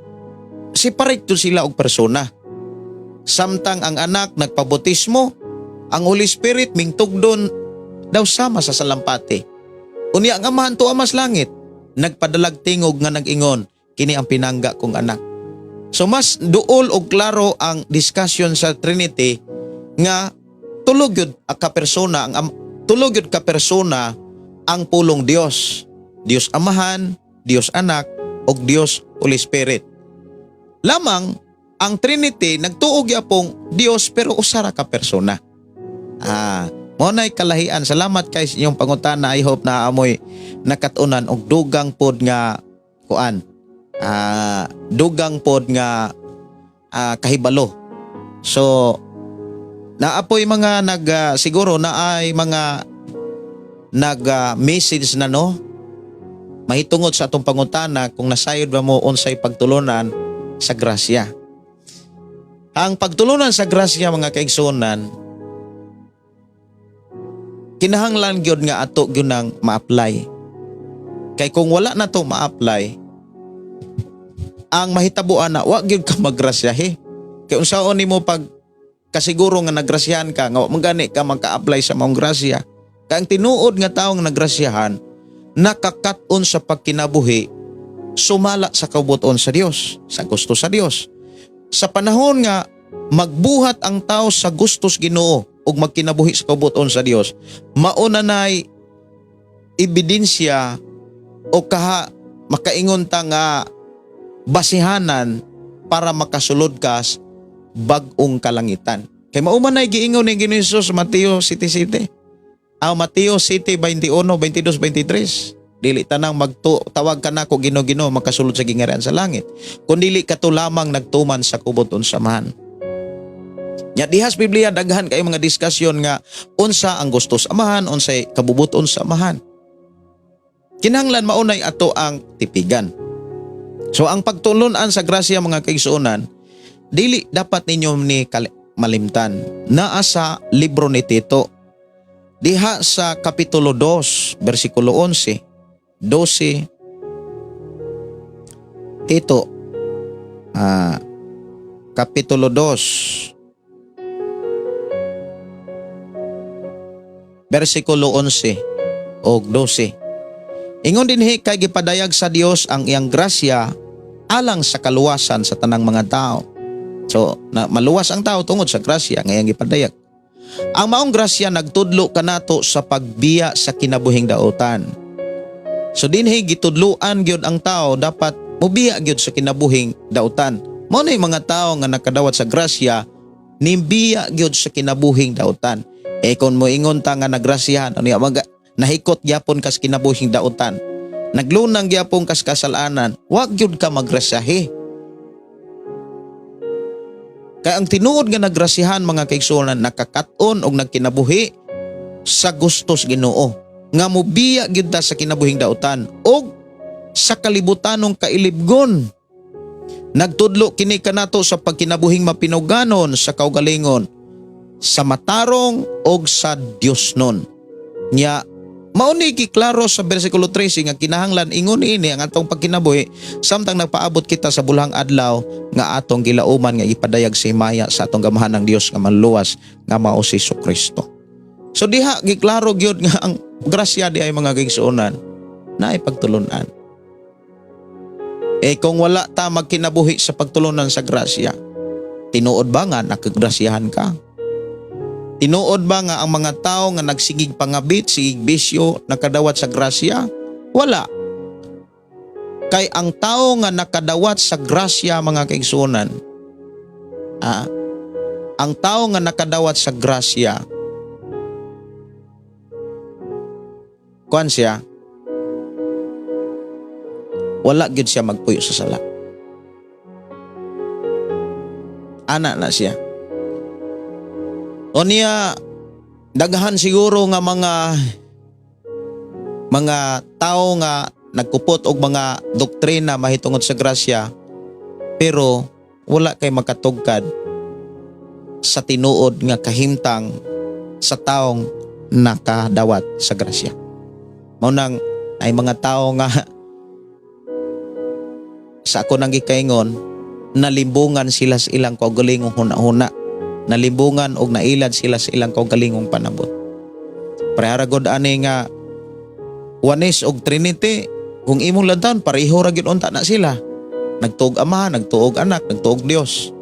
separate to sila og persona. Samtang ang Anak nagpabautismo, ang Holy Spirit mingtugdon daw sama sa salampati. Unya ang Amahan tuwa mas langit, nagpadalag tingog nga nag-ingon, "Kini ang pinangga kong Anak." So mas duol og klaro ang discussion sa Trinity nga tulog yun ka persona ang tulog yun ka persona ang pulong Dios. Dios Amahan, Dios Anak, ug Dios Holy Spirit. Lamang ang Trinity, nagtuo gyapong Dios pero usa ra ka persona. Ah, mao nay kalahian. Salamat kay sa inyong pangutana. I hope na amoy nakat-unan og dugang pod nga kuan. Ah, dugang pod nga kahibalo. So naa poy mga nag siguro na ay mga nag message na, no, mahitungod sa atong pangutana kung nasayod ba mo unsay pagtulunan sa grasya. Ang pagtulunan sa grasya, mga kaigsuonan, kinahanglan gyud nga ato gyud nang ma-apply. Kay kung wala na to ma-apply, ang mahitabuan na wa gyud ka magrasyahe. Kay unsaon nimo pag kasiguro nga nagrasyahan ka nga wa man gani ka maka-apply sa maong grasya? Kay ang tinuod nga taong nagrasyahan, nakakat-on sa pagkinabuhi sumala sa kabubut-on sa Dios, sa gusto sa Dios. Sa panahon nga magbuhat ang tao sa gustos Ginoo ug magkinabuhi sa kabubut-on sa Dios, mao na nay ebidensya o kaha makaingon ta nga basihanan para makasulod ka sa bag-ong kalangitan. Kay mao man nay giingon ni Ginoo Jesus sa Mateo 7:7. Ah, Mateo 7:21, 22, 23. Dili tanang magtu tawag kanako Ginoo, Ginoo makasulod sa gingharian sa langit, kundi kato lamang nagtuman sa kabubut-on sa Amahan. Nya diha sa Biblia daghan kay mga diskusyon nga unsa ang gusto sa Amahan, unsay kabubuton sa Amahan. Kinahanglan maunay ato ang tipigan. So ang pagtulunan sa grasya, mga kaigsuonan, dili dapat ninyo ni malimtan. Naa sa libro ni Tito. Diha sa kapitulo 2, versikulo 11, 12, Tito, kapitulo 2, versikulo 11 og 12. Ingon dinhi, kay gipadayag sa Dios ang iyang grasya alang sa kaluwasan sa tanang mga tao. So, na maluwas ang tao tungod sa grasya nga iyang gipadayag. Ang maong grasya nagtudlo kanato sa pagbiya sa kinabuhing dautan. So dinhi gitudluan gyud ang tao, dapat mobiya gyud sa kinabuhing dautan. Mao na yung mga tao nga nakadawat sa grasya, nimbiya gyud sa kinabuhing dautan. Eh kung moingon ta nga nagrasyahan, ano mag nahikot gyapon kas kinabuhing dautan. Naglunang gyapon kas kasalanan, wag gyud ka magrasyahe. Kay ang tinuod nga nagrasyahan, mga kaigsuonan, nakakat-on og nagkinabuhi sa gustos Ginoo nga mobiya gyud ta sa kinabuhing dautan og sa kalibutanong kailibgon. Nagtudlo kini kanato sa pagkinabuhing mapinuganon sa kaugalingon, sa matarong og sa Dios nun. Nya mao ni giklaro sa bersikulo 13 nga kinahanglan ingon ini ang atong pagkinabuhi samtang nagpaabot kita sa bulahang adlaw nga atong gilauman nga ipadayag si himaya sa atong gamahanang Dios nga manluwas nga mao si Kristo. So diha giklaro gyud nga ang grasya di ay, mga kaigsuonan, naay pagtulunan. Eh kung wala ta magkinabuhi sa pagtulunan sa grasya, tinuod ba nga nakagrasyahan ka? Tinuod ba nga ang mga tao nga nagsigig pangabit, sigig bisyo, nakadawat sa grasya? Wala. Kay ang tao nga nakadawat sa grasya, mga kaigsuonan, ang tao nga nakadawat sa grasya, kuan siya, wala gyud siya magpuyo sa sala. Ana na siya. O niya, daghan siguro nga mga tao nga nagkupot og mga doktrina mahitungod sa grasya, pero wala kay makatugkad sa tinuod nga kahimtang sa taong nakadawat sa grasya. Mao nang ay mga tao nga sa ako nang gikaingon, nalimbungan sila sa ilang kaugalingong huna-huna, nalimbungan og nailad sila sa ilang kaugalingong panabot. Parehara gud ani nga Oneness og Trinity, kung imong lantawan, pareho ra gyud unta na sila. Nagtuog Ama, nagtuog Anak, nagtuog Dios.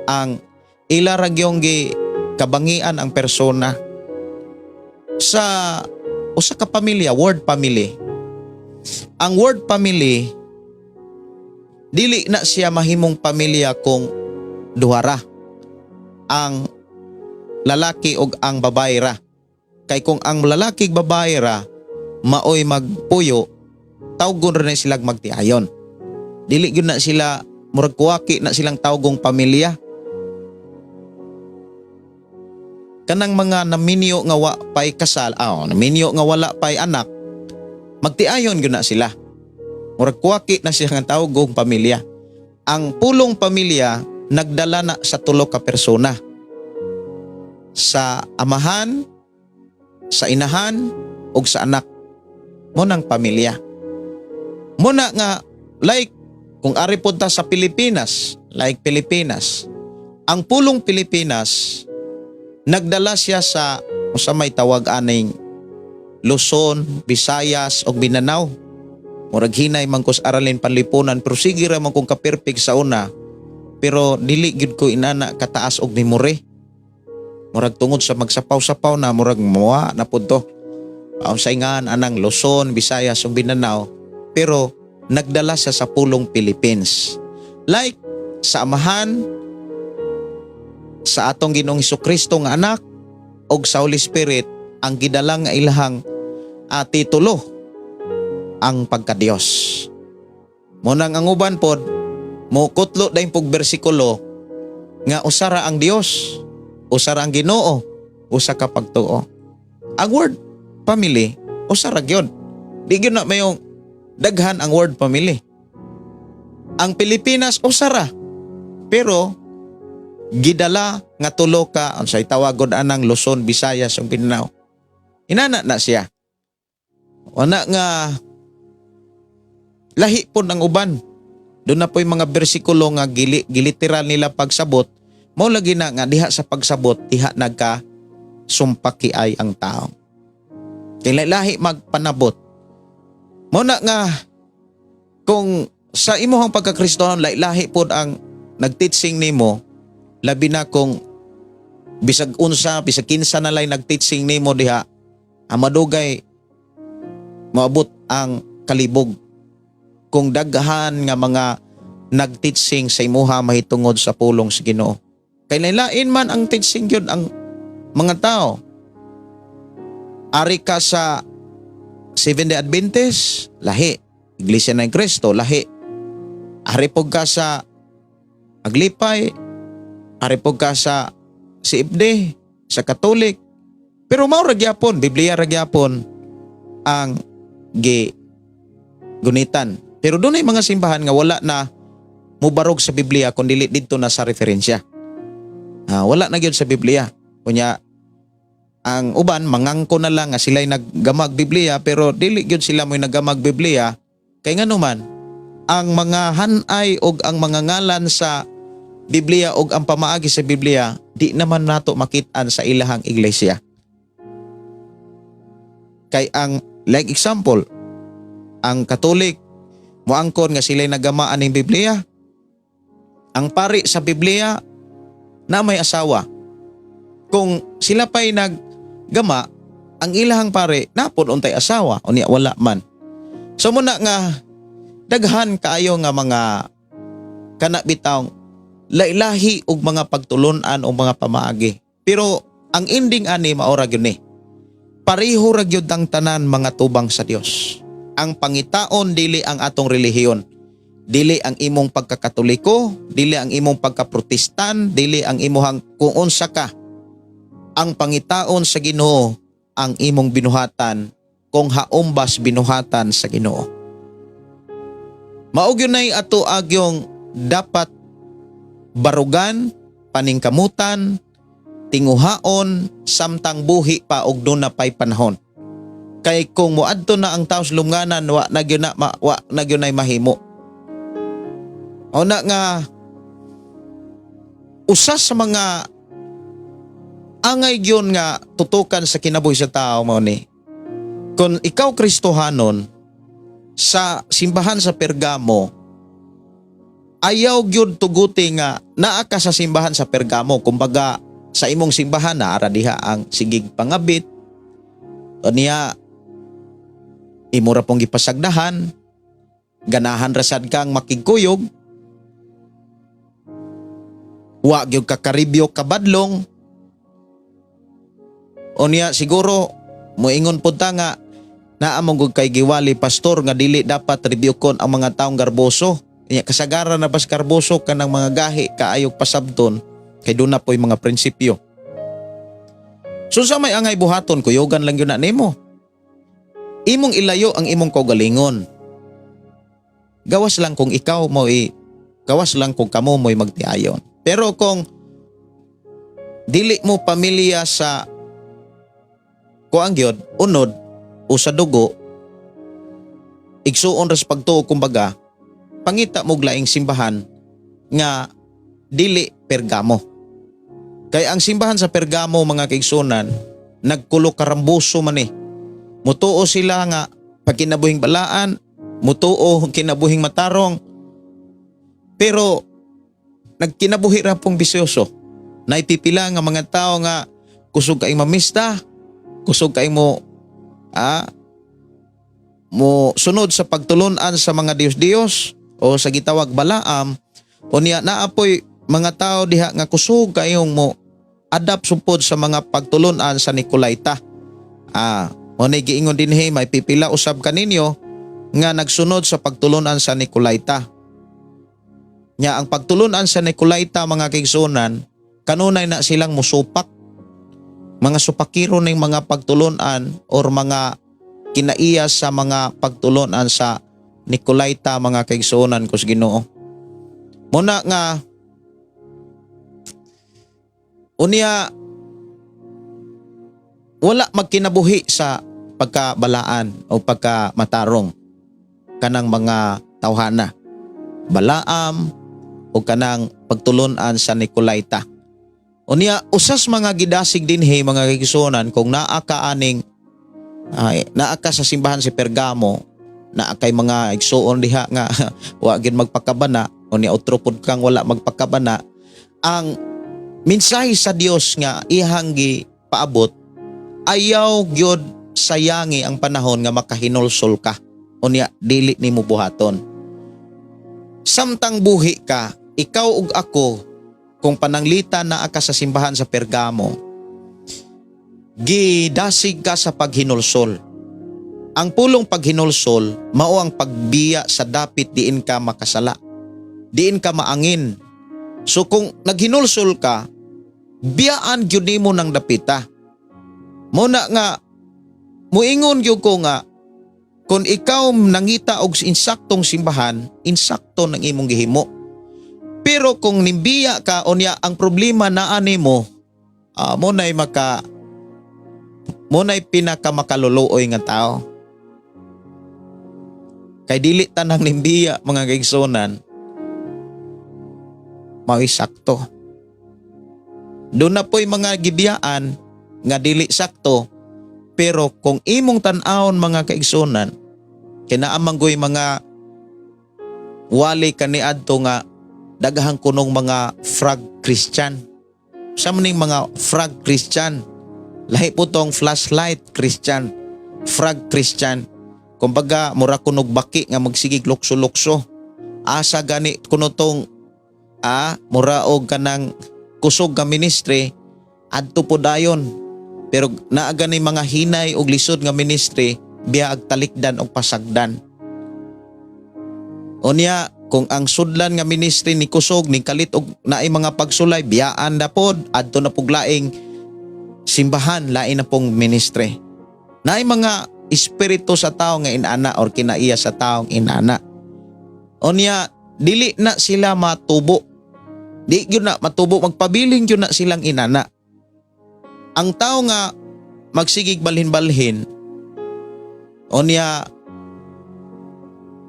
Ang ila ra gyung gi kabangian ang persona. Sa usa ka pamilya, word family. Ang word family, dili na siya mahimong pamilya kung duha ra ang lalaki og ang babae ra. Kay kung ang lalaki ug babae ra maoy magpuyo, tawgon ra na sila magtiayon. Dili gyud na sila, murag kuwaki na silang tawgong pamilya. Kanang mga naminyo nga wa pay kasal, naminyo nga wala pay anak, magtiayon gyud na sila. Murag kuwaki na siya nga tawgong pamilya. Ang pulong pamilya nagdala na sa tulo ka persona. Sa amahan, sa inahan, ug sa anak. Mao nang pamilya. Muna nga like kung ari pod ta sa Pilipinas, like Pilipinas. Ang pulong Pilipinas nagdala siya sa usa may tawag aning Luzon, Visayas ug Mindanao. Murag hinay man ko sa aralin panlipunan, pero sige ra man kung ka-perfect sa una. Pero dili gyud ko inana kataas og memory. Murag tungod sa magsapaw-sapaw na, murag moa na pud to. Ang saingan anang Luzon, Visayas ug Mindanao, pero nagdala siya sa pulong Philippines. Like sa Amahan, sa atong Ginoong Kristo nga anak og sa Holy Spirit ang gidala nga ilahang titulo. ang pagkadiyos. Mao nang ang uban pod mo kutlo dayon pog bersikulo nga usara ang Dios, usara ang Ginoo, usa ka pagtuo. Ang word family usara gyud. Di gyud na mayong daghan ang word family. Ang Pilipinas usara. Pero gidala nga tulo ka unsay tawagod anang Luzon, Visayas ug Mindanao. Inana na siya. Wala nga lahi pod ang uban. Doon na po'y mga bersikulo nga giliteral nila pagsabot. Mao lagi na nga diha sa pagsabot, diha nagka sumpaki ay ang tao. Kay lahi magpanabot. Mao na nga kung sa imuhang pagkakristohan lahi pod ang nagteaching nimo, labi na kung bisag unsa, bisag kinsa na lay nagteaching nimo diha, ang madugay moabot ang kalibog kung daghan nga mga nagteaching sa imuha mahitungod sa pulong sa Ginoo. Kay lain man ang teaching gyud ang mga tao. Ari ka sa Seventh-day Adventist, lahi. Iglesia ng Kristo, lahi. Ari pog ka sa Aglipay, ari pog ka sa CFD, sa Katolik. Pero mao ra gyapon, Biblia ra gyapon ang gi gunitan. Pero doon ay mga simbahan nga wala na mubarog sa Biblia kung dili didto na sa referensya. Ah, wala na gyud sa Biblia. Kunya ang uban mangangko na lang nga sila'y naggamag Biblia, pero dili gyud sila mo'y naggamag Biblia kay ngano man ang mga hanay og ang mga ngalan sa Biblia og ang pamaagi sa Biblia di naman nato makit-an sa ilahang iglesia. Kay ang, like example, ang Katolik moangkon nga sila'y nagama aning Biblia. Ang pari sa Biblia na may asawa. Kung sila pa'y naggama, ang ilahang pare napod untay asawa, unya wala man. So muna nga daghan kaayo nga mga kana bitawng lailahi og mga pagtulon-an o mga pamaagi. Pero ang ending ani mao ra gyud ni. Pareho ra gyud ang tanan mga tubang sa Dios. Ang pangitaon dili ang atong relihiyon. Dili ang imong pagkakatoliko, dili ang imong pagkaprotestan, dili ang imuhang kung unsa ka. Ang pangitaon sa Ginoo ang imong binuhatan kung haumbas binuhatan sa Ginoo. Mao gyud nay ato agyong dapat barugan, paningkamutan, tinguhaon samtang buhi pa og doon na pa'y panahon. Kay kung moadto na ang taos lunganan, wa na gyud na wa na gyud nay mahimo. O na nga usa sa mga angay gyud nga tutukan sa kinabuhi sa tao mao ni. Kung ikaw Kristohanon sa simbahan sa Pergamo, ayaw gyud tuguti nga naa ka sa simbahan sa Pergamo. Kumbaga sa imong simbahan na ara diha ang sigig pangabit niya, imo ra pong gipasagdahan, ganahan ra sad kang makigkuyog, wa gyud ka karibyo kabadlong. O niya siguro moingon pud ta nga naa mo gud kay giwali, pastor, nga dili dapat rebyukon ang mga taong garboso. Nya kasagaran na bas garboso kanang mga gahi kaayog pasabton kay doon na po'y mga prinsipyo. So sa may angay buhaton, kuyugan lang yun na nimo. Imong ilayo ang imong kaugalingon. Gawas lang kung ikaw mo i gawas lang kung kamo mo'y magtiayon. Pero kung dili mo pamilya sa kuang gyud, unod o sa dugo, igsuon ra sa pagtuo kumbaga, pangita mo laing simbahan nga dili Pergamo. Kay ang simbahan sa Pergamo, mga kaigsunan, nagkulo karambuso man eh. Mutuo sila nga pagkinabuhing balaan, mutuo kinabuhing matarong. Pero nagkinabuhi ra pong bisyoso. Naipipila nga mga tao nga kusog kay mamista, kusog kay mo mo sunod sa pagtulunan sa mga Diyos-Diyos o sa gitawag Balaam. O niya naapoy mga tao diha nga kusog kayong mo adapt supod sa mga pagtulunan sa Nicolaita. Ah, mo ni giingon dinhi, may pipila usab kaninyo nga nagsunod sa pagtulunan sa Nicolaita. Nya ang pagtulunan sa Nicolaita, mga kaigsuonan, kanunay na silang musupak. Mga supakiro ning mga pagtulunan or mga kinaiya sa mga pagtulunan sa Nicolaita, mga kaigsuonan ko sa Ginoo. Muna nga unya wala magkinabuhi sa pagkabalaan o pagkamatarong kanang mga tawhana. Balaam o kanang pagtulunan sa Nicolaita. Unya usas mga gidasig dinhi, mga kaigsuonan, kung naa ka aning ay, naa ka sa simbahan si Pergamo, naa kay mga igsuon diha nga wa gid magpakabana, unya otro pud kang wala magpakabana, ang mensahe sa Dios nga ihang gi paabot, ayaw gyud sayangi ang panahon nga makahinulsol ka unya dili nimo buhaton. Samtang buhi ka, ikaw ug ako, kung pananglitan naa ka sa simbahan sa Pergamo, gidasig ka sa paghinulsol. Ang pulong paghinulsol mao ang pagbiya sa dapit diin ka makasala, diin ka maangin. So kung naghinulsol ka, biyaan gyud nimo ng dapita. Mo na nga muingon gyud ko nga kung ikaw nangita og insaktong simbahan, insakto ng imong gihimo. Pero kung nimbiya ka, unya ang problema naa nimo, mo na'y pinakamakaluluoy nga tao. Kay dili tanang nimbiya, mga kaigsuonan, mao'y sakto. Doon na po'y mga gibiyaan nga dili sakto, pero kung imong tan-awon, mga kaigsuonan, kinaamang go'y mga wali kaniadto nga daghang kunong mga frog Christian. Sa maning mga frog Christian, lahi po tong flashlight Christian, frog Christian. Kumbaga, mura kunog baki nga magsigig lukso-lukso. Asa gani kuno tong mura og kanang kusog nga ministry, adto po dayon. Pero naa gani mga hinay og lisod nga ministry, biya ag talikdan og pasagdan. Unya, kung ang sudlan nga ministry ni kusog ni kalit og naay mga pagsulay, biyaan na pod, adto na pug laing simbahan, lain na pong ministry. Naay mga espiritu sa tao nga inana or kinaiya sa taong inana. Unya, dili na sila matubo. Di gyud na matubo, magpabiling gyud na silang inana. Ang tao nga magsigig balhin-balhin, unya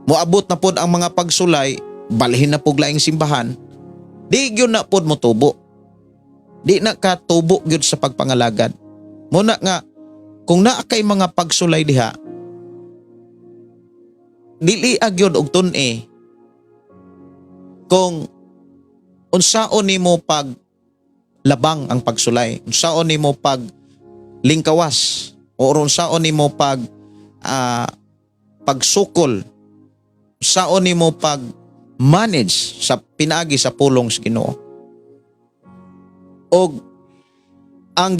moabot na pod ang mga pagsulay, balhin na pug laing simbahan, di gyud na pod motubo. Di na ka tubo gyud sa pagpangalagad. Muna nga kung naa kay mga pagsulay diha, dili agyod og tun-i kung unsaon nimo pag labang ang pagsulay, unsaon nimo pag lingkawas, o unsaon nimo pag pagsukol, unsaon nimo pag manage sa pinaagi sa pulong sa Ginoo. Og ang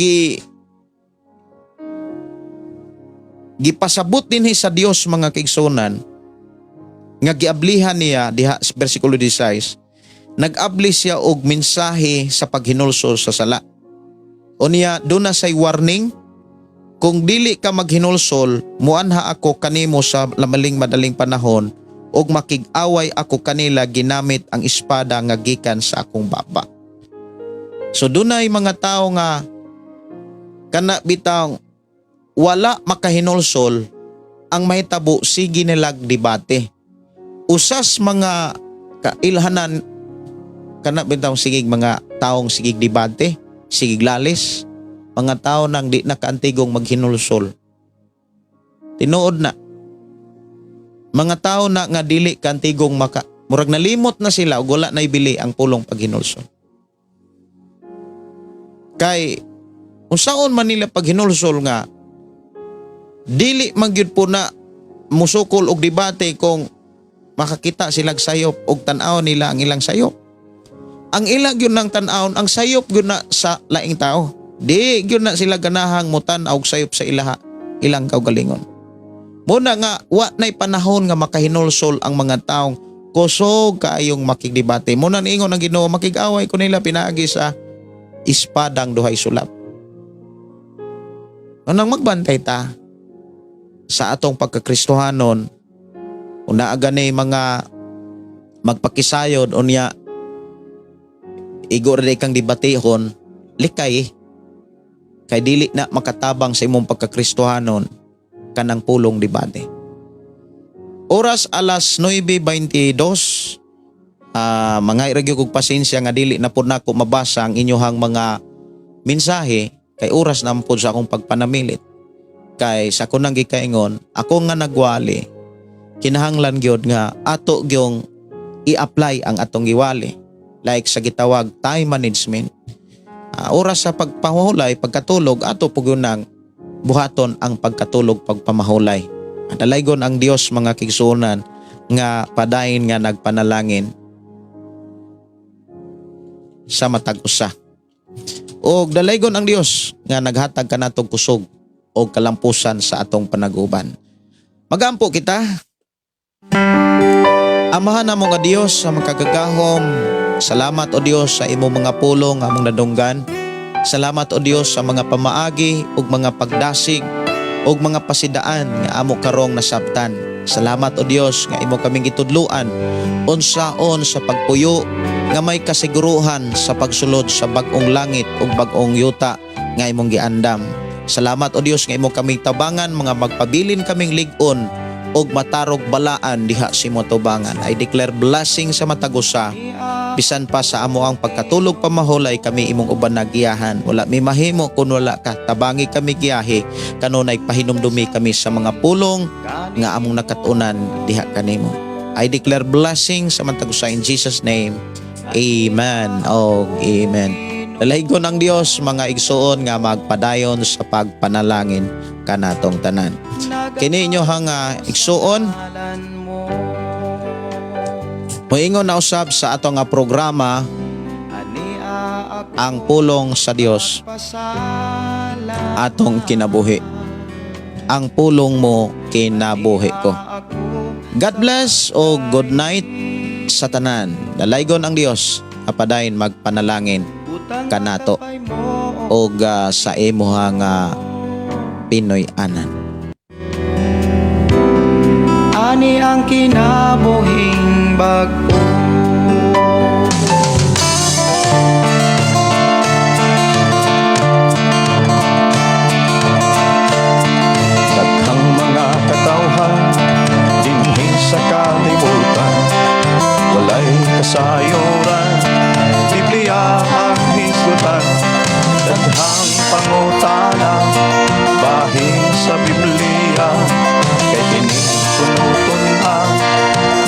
gipasabot dinhi sa Dios, mga kaigsuonan, nga giablihan niya diha sa bersikulo 16, nag-abli siya og mensahe sa paghinulsol sa sala. Unya doon na say warning: kung dili ka maghinulsol, muanha ako kanimo sa lamaling madaling panahon ug makig-away ako kanila ginamit ang espada nga gikan sa akong baba. So dunay mga tao nga kana bitang wala makahinulsol, ang mahitabo sige nilag debate. Usas mga kailhanan kana bitaw sigig mga taong sigig debate, sigig lalis, mga tao nang di nakaantigong maghinulsol. Tinuod na. Mga tao na nga dili kaantigong maka murag nalimot na sila ug wala na ibili ang pulong paghinulsol. Kay unsaon man nila paghinulsol nga dili man gyud po na musukol og debate kung makakita silag sayop og tan-aw nila ang ilang sayop? Ang ila gyud nang tan-awon ang sayop gyud na sa laing tao. Di gyud na sila ganahang mutan-aw og sayop sa ilaha ilang kaugalingon. Muna nga wa na'y panahon nga makahinulsol ang mga taong kusog kaayong makigdebate. Muna niingon ang Ginoo, makig-away ko nila pinaagi sa espadang duhay sulap. Anang magbantay ta sa atong pagkakristohanon, una gani mga magpakisayod unya igo ra kang debatehon, likay kay dili na makatabang sa imong pagkakristohanon kanang pulong debate. Oras alas 9:22, mga iragyo kog pasensya nga dili na pud nako mabasa ang inyohang mga mensahe kay oras na pud sa akong pagpanamilit. Kay sa kunang gikaingon, ako nga nagwali, kinahanglan gyud nga ato gyung i-apply ang atong giwali. Like sa gitawag time management. Oras sa pagpamahulay, pagkatulog, ato pud nang buhaton ang pagkatulog pagpamahulay. Dalaygon ang Dios, mga kigsuonan, nga padayon nga nagpanalangin sa matag usa. Og dalaygon ang Dios nga naghatag kanatong kusog og kalampusan sa atong panaguban. Magampo kita. Amahan namo nga Dios sa makagagahom, salamat o Dios sa imong mga pulong nga among nadunggan. Salamat o Dios sa mga pamaagi ug mga pagdasig ug mga pasidaan nga amo karong nasabtan. Salamat o Dios nga imo kaming gitudluan unsaon sa pagpuyo nga may kasiguruhan sa pagsulod sa bag-ong langit ug bag-ong yuta nga imong giandam. Salamat o Dios nga imo kaming tabangan mga magpabilin kaming lig-on ug matarog balaan diha sa imong tubangan. I declare blessing sa matag usa bisan pa sa amo ang pagkatulog pamahulay, kami imong uban nagiyahan. Wala mi mahimo kun wala ka. Tabangi kami giyahe kanunay, pahinumdumi kami sa mga pulong nga among nakatunan diha kanimo. I declare blessing sa matag usa in Jesus' name. Amen. Oh, amen. Dalaygon ang Dios, mga igsuon, nga magpadayon sa pagpanalangin kanatong tanan. Kini inyo nga igsuon moingon na usab sa ato nga programa, Ang Pulong sa Dios, Atong Kinabuhi. Ang pulong mo, kinabuhi ko. God bless o good night sa tanan. Dalaygon ang Dios, apadayon magpanalangin kanato og sa imuha nga Pinoy anan. Ani ang kinabuhing bag-o. Daghang mga katawhan dinhi sa kalibutan, walay kasayuran, Biblia ang hisgutan. Daghang pangutana bahin sa Biblia, kay kini kuno tun-a,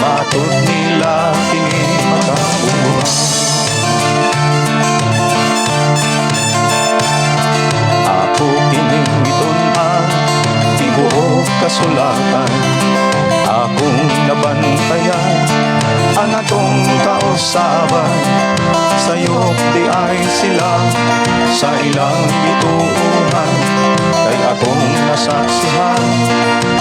matud nila kini makabuhat. Ako kining gitun-an, tibuok kasulatan. Akong nabantayan ang atong kausaban. Sayop di ay sila sa ilang gituohan, kay akong nasaksihan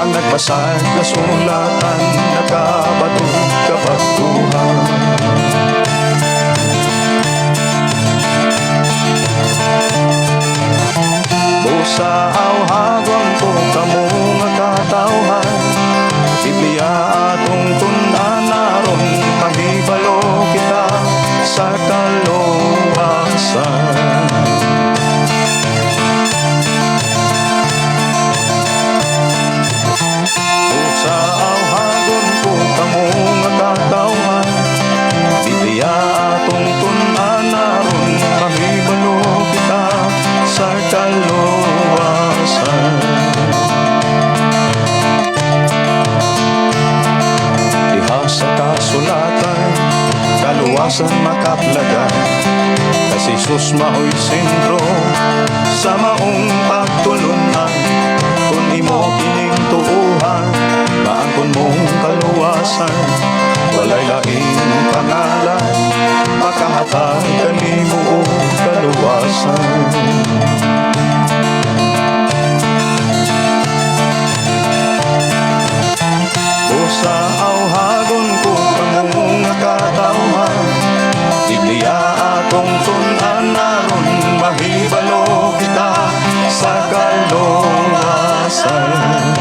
ang nagbasag kasulatan, nakabato kabatuhan. Busa awhagon ko kamo nga katawhan, Biblia atong tun-an aron mahibalo kita sa kaluwasan. Busa awhagon ko kamo nga katawhan, Biblia atong tun-an aron mahibalo kita sa kaluwasan. Diha sa kasulatan, kaluwasan makaplagan, kasi Jesus mao'y sentro sa maong pagtulunan. Kung imo kining tuuhan, maangkon mong kaluwasan. Walay laing pangalan makahatag kanimo og kaluwasan. Pasay.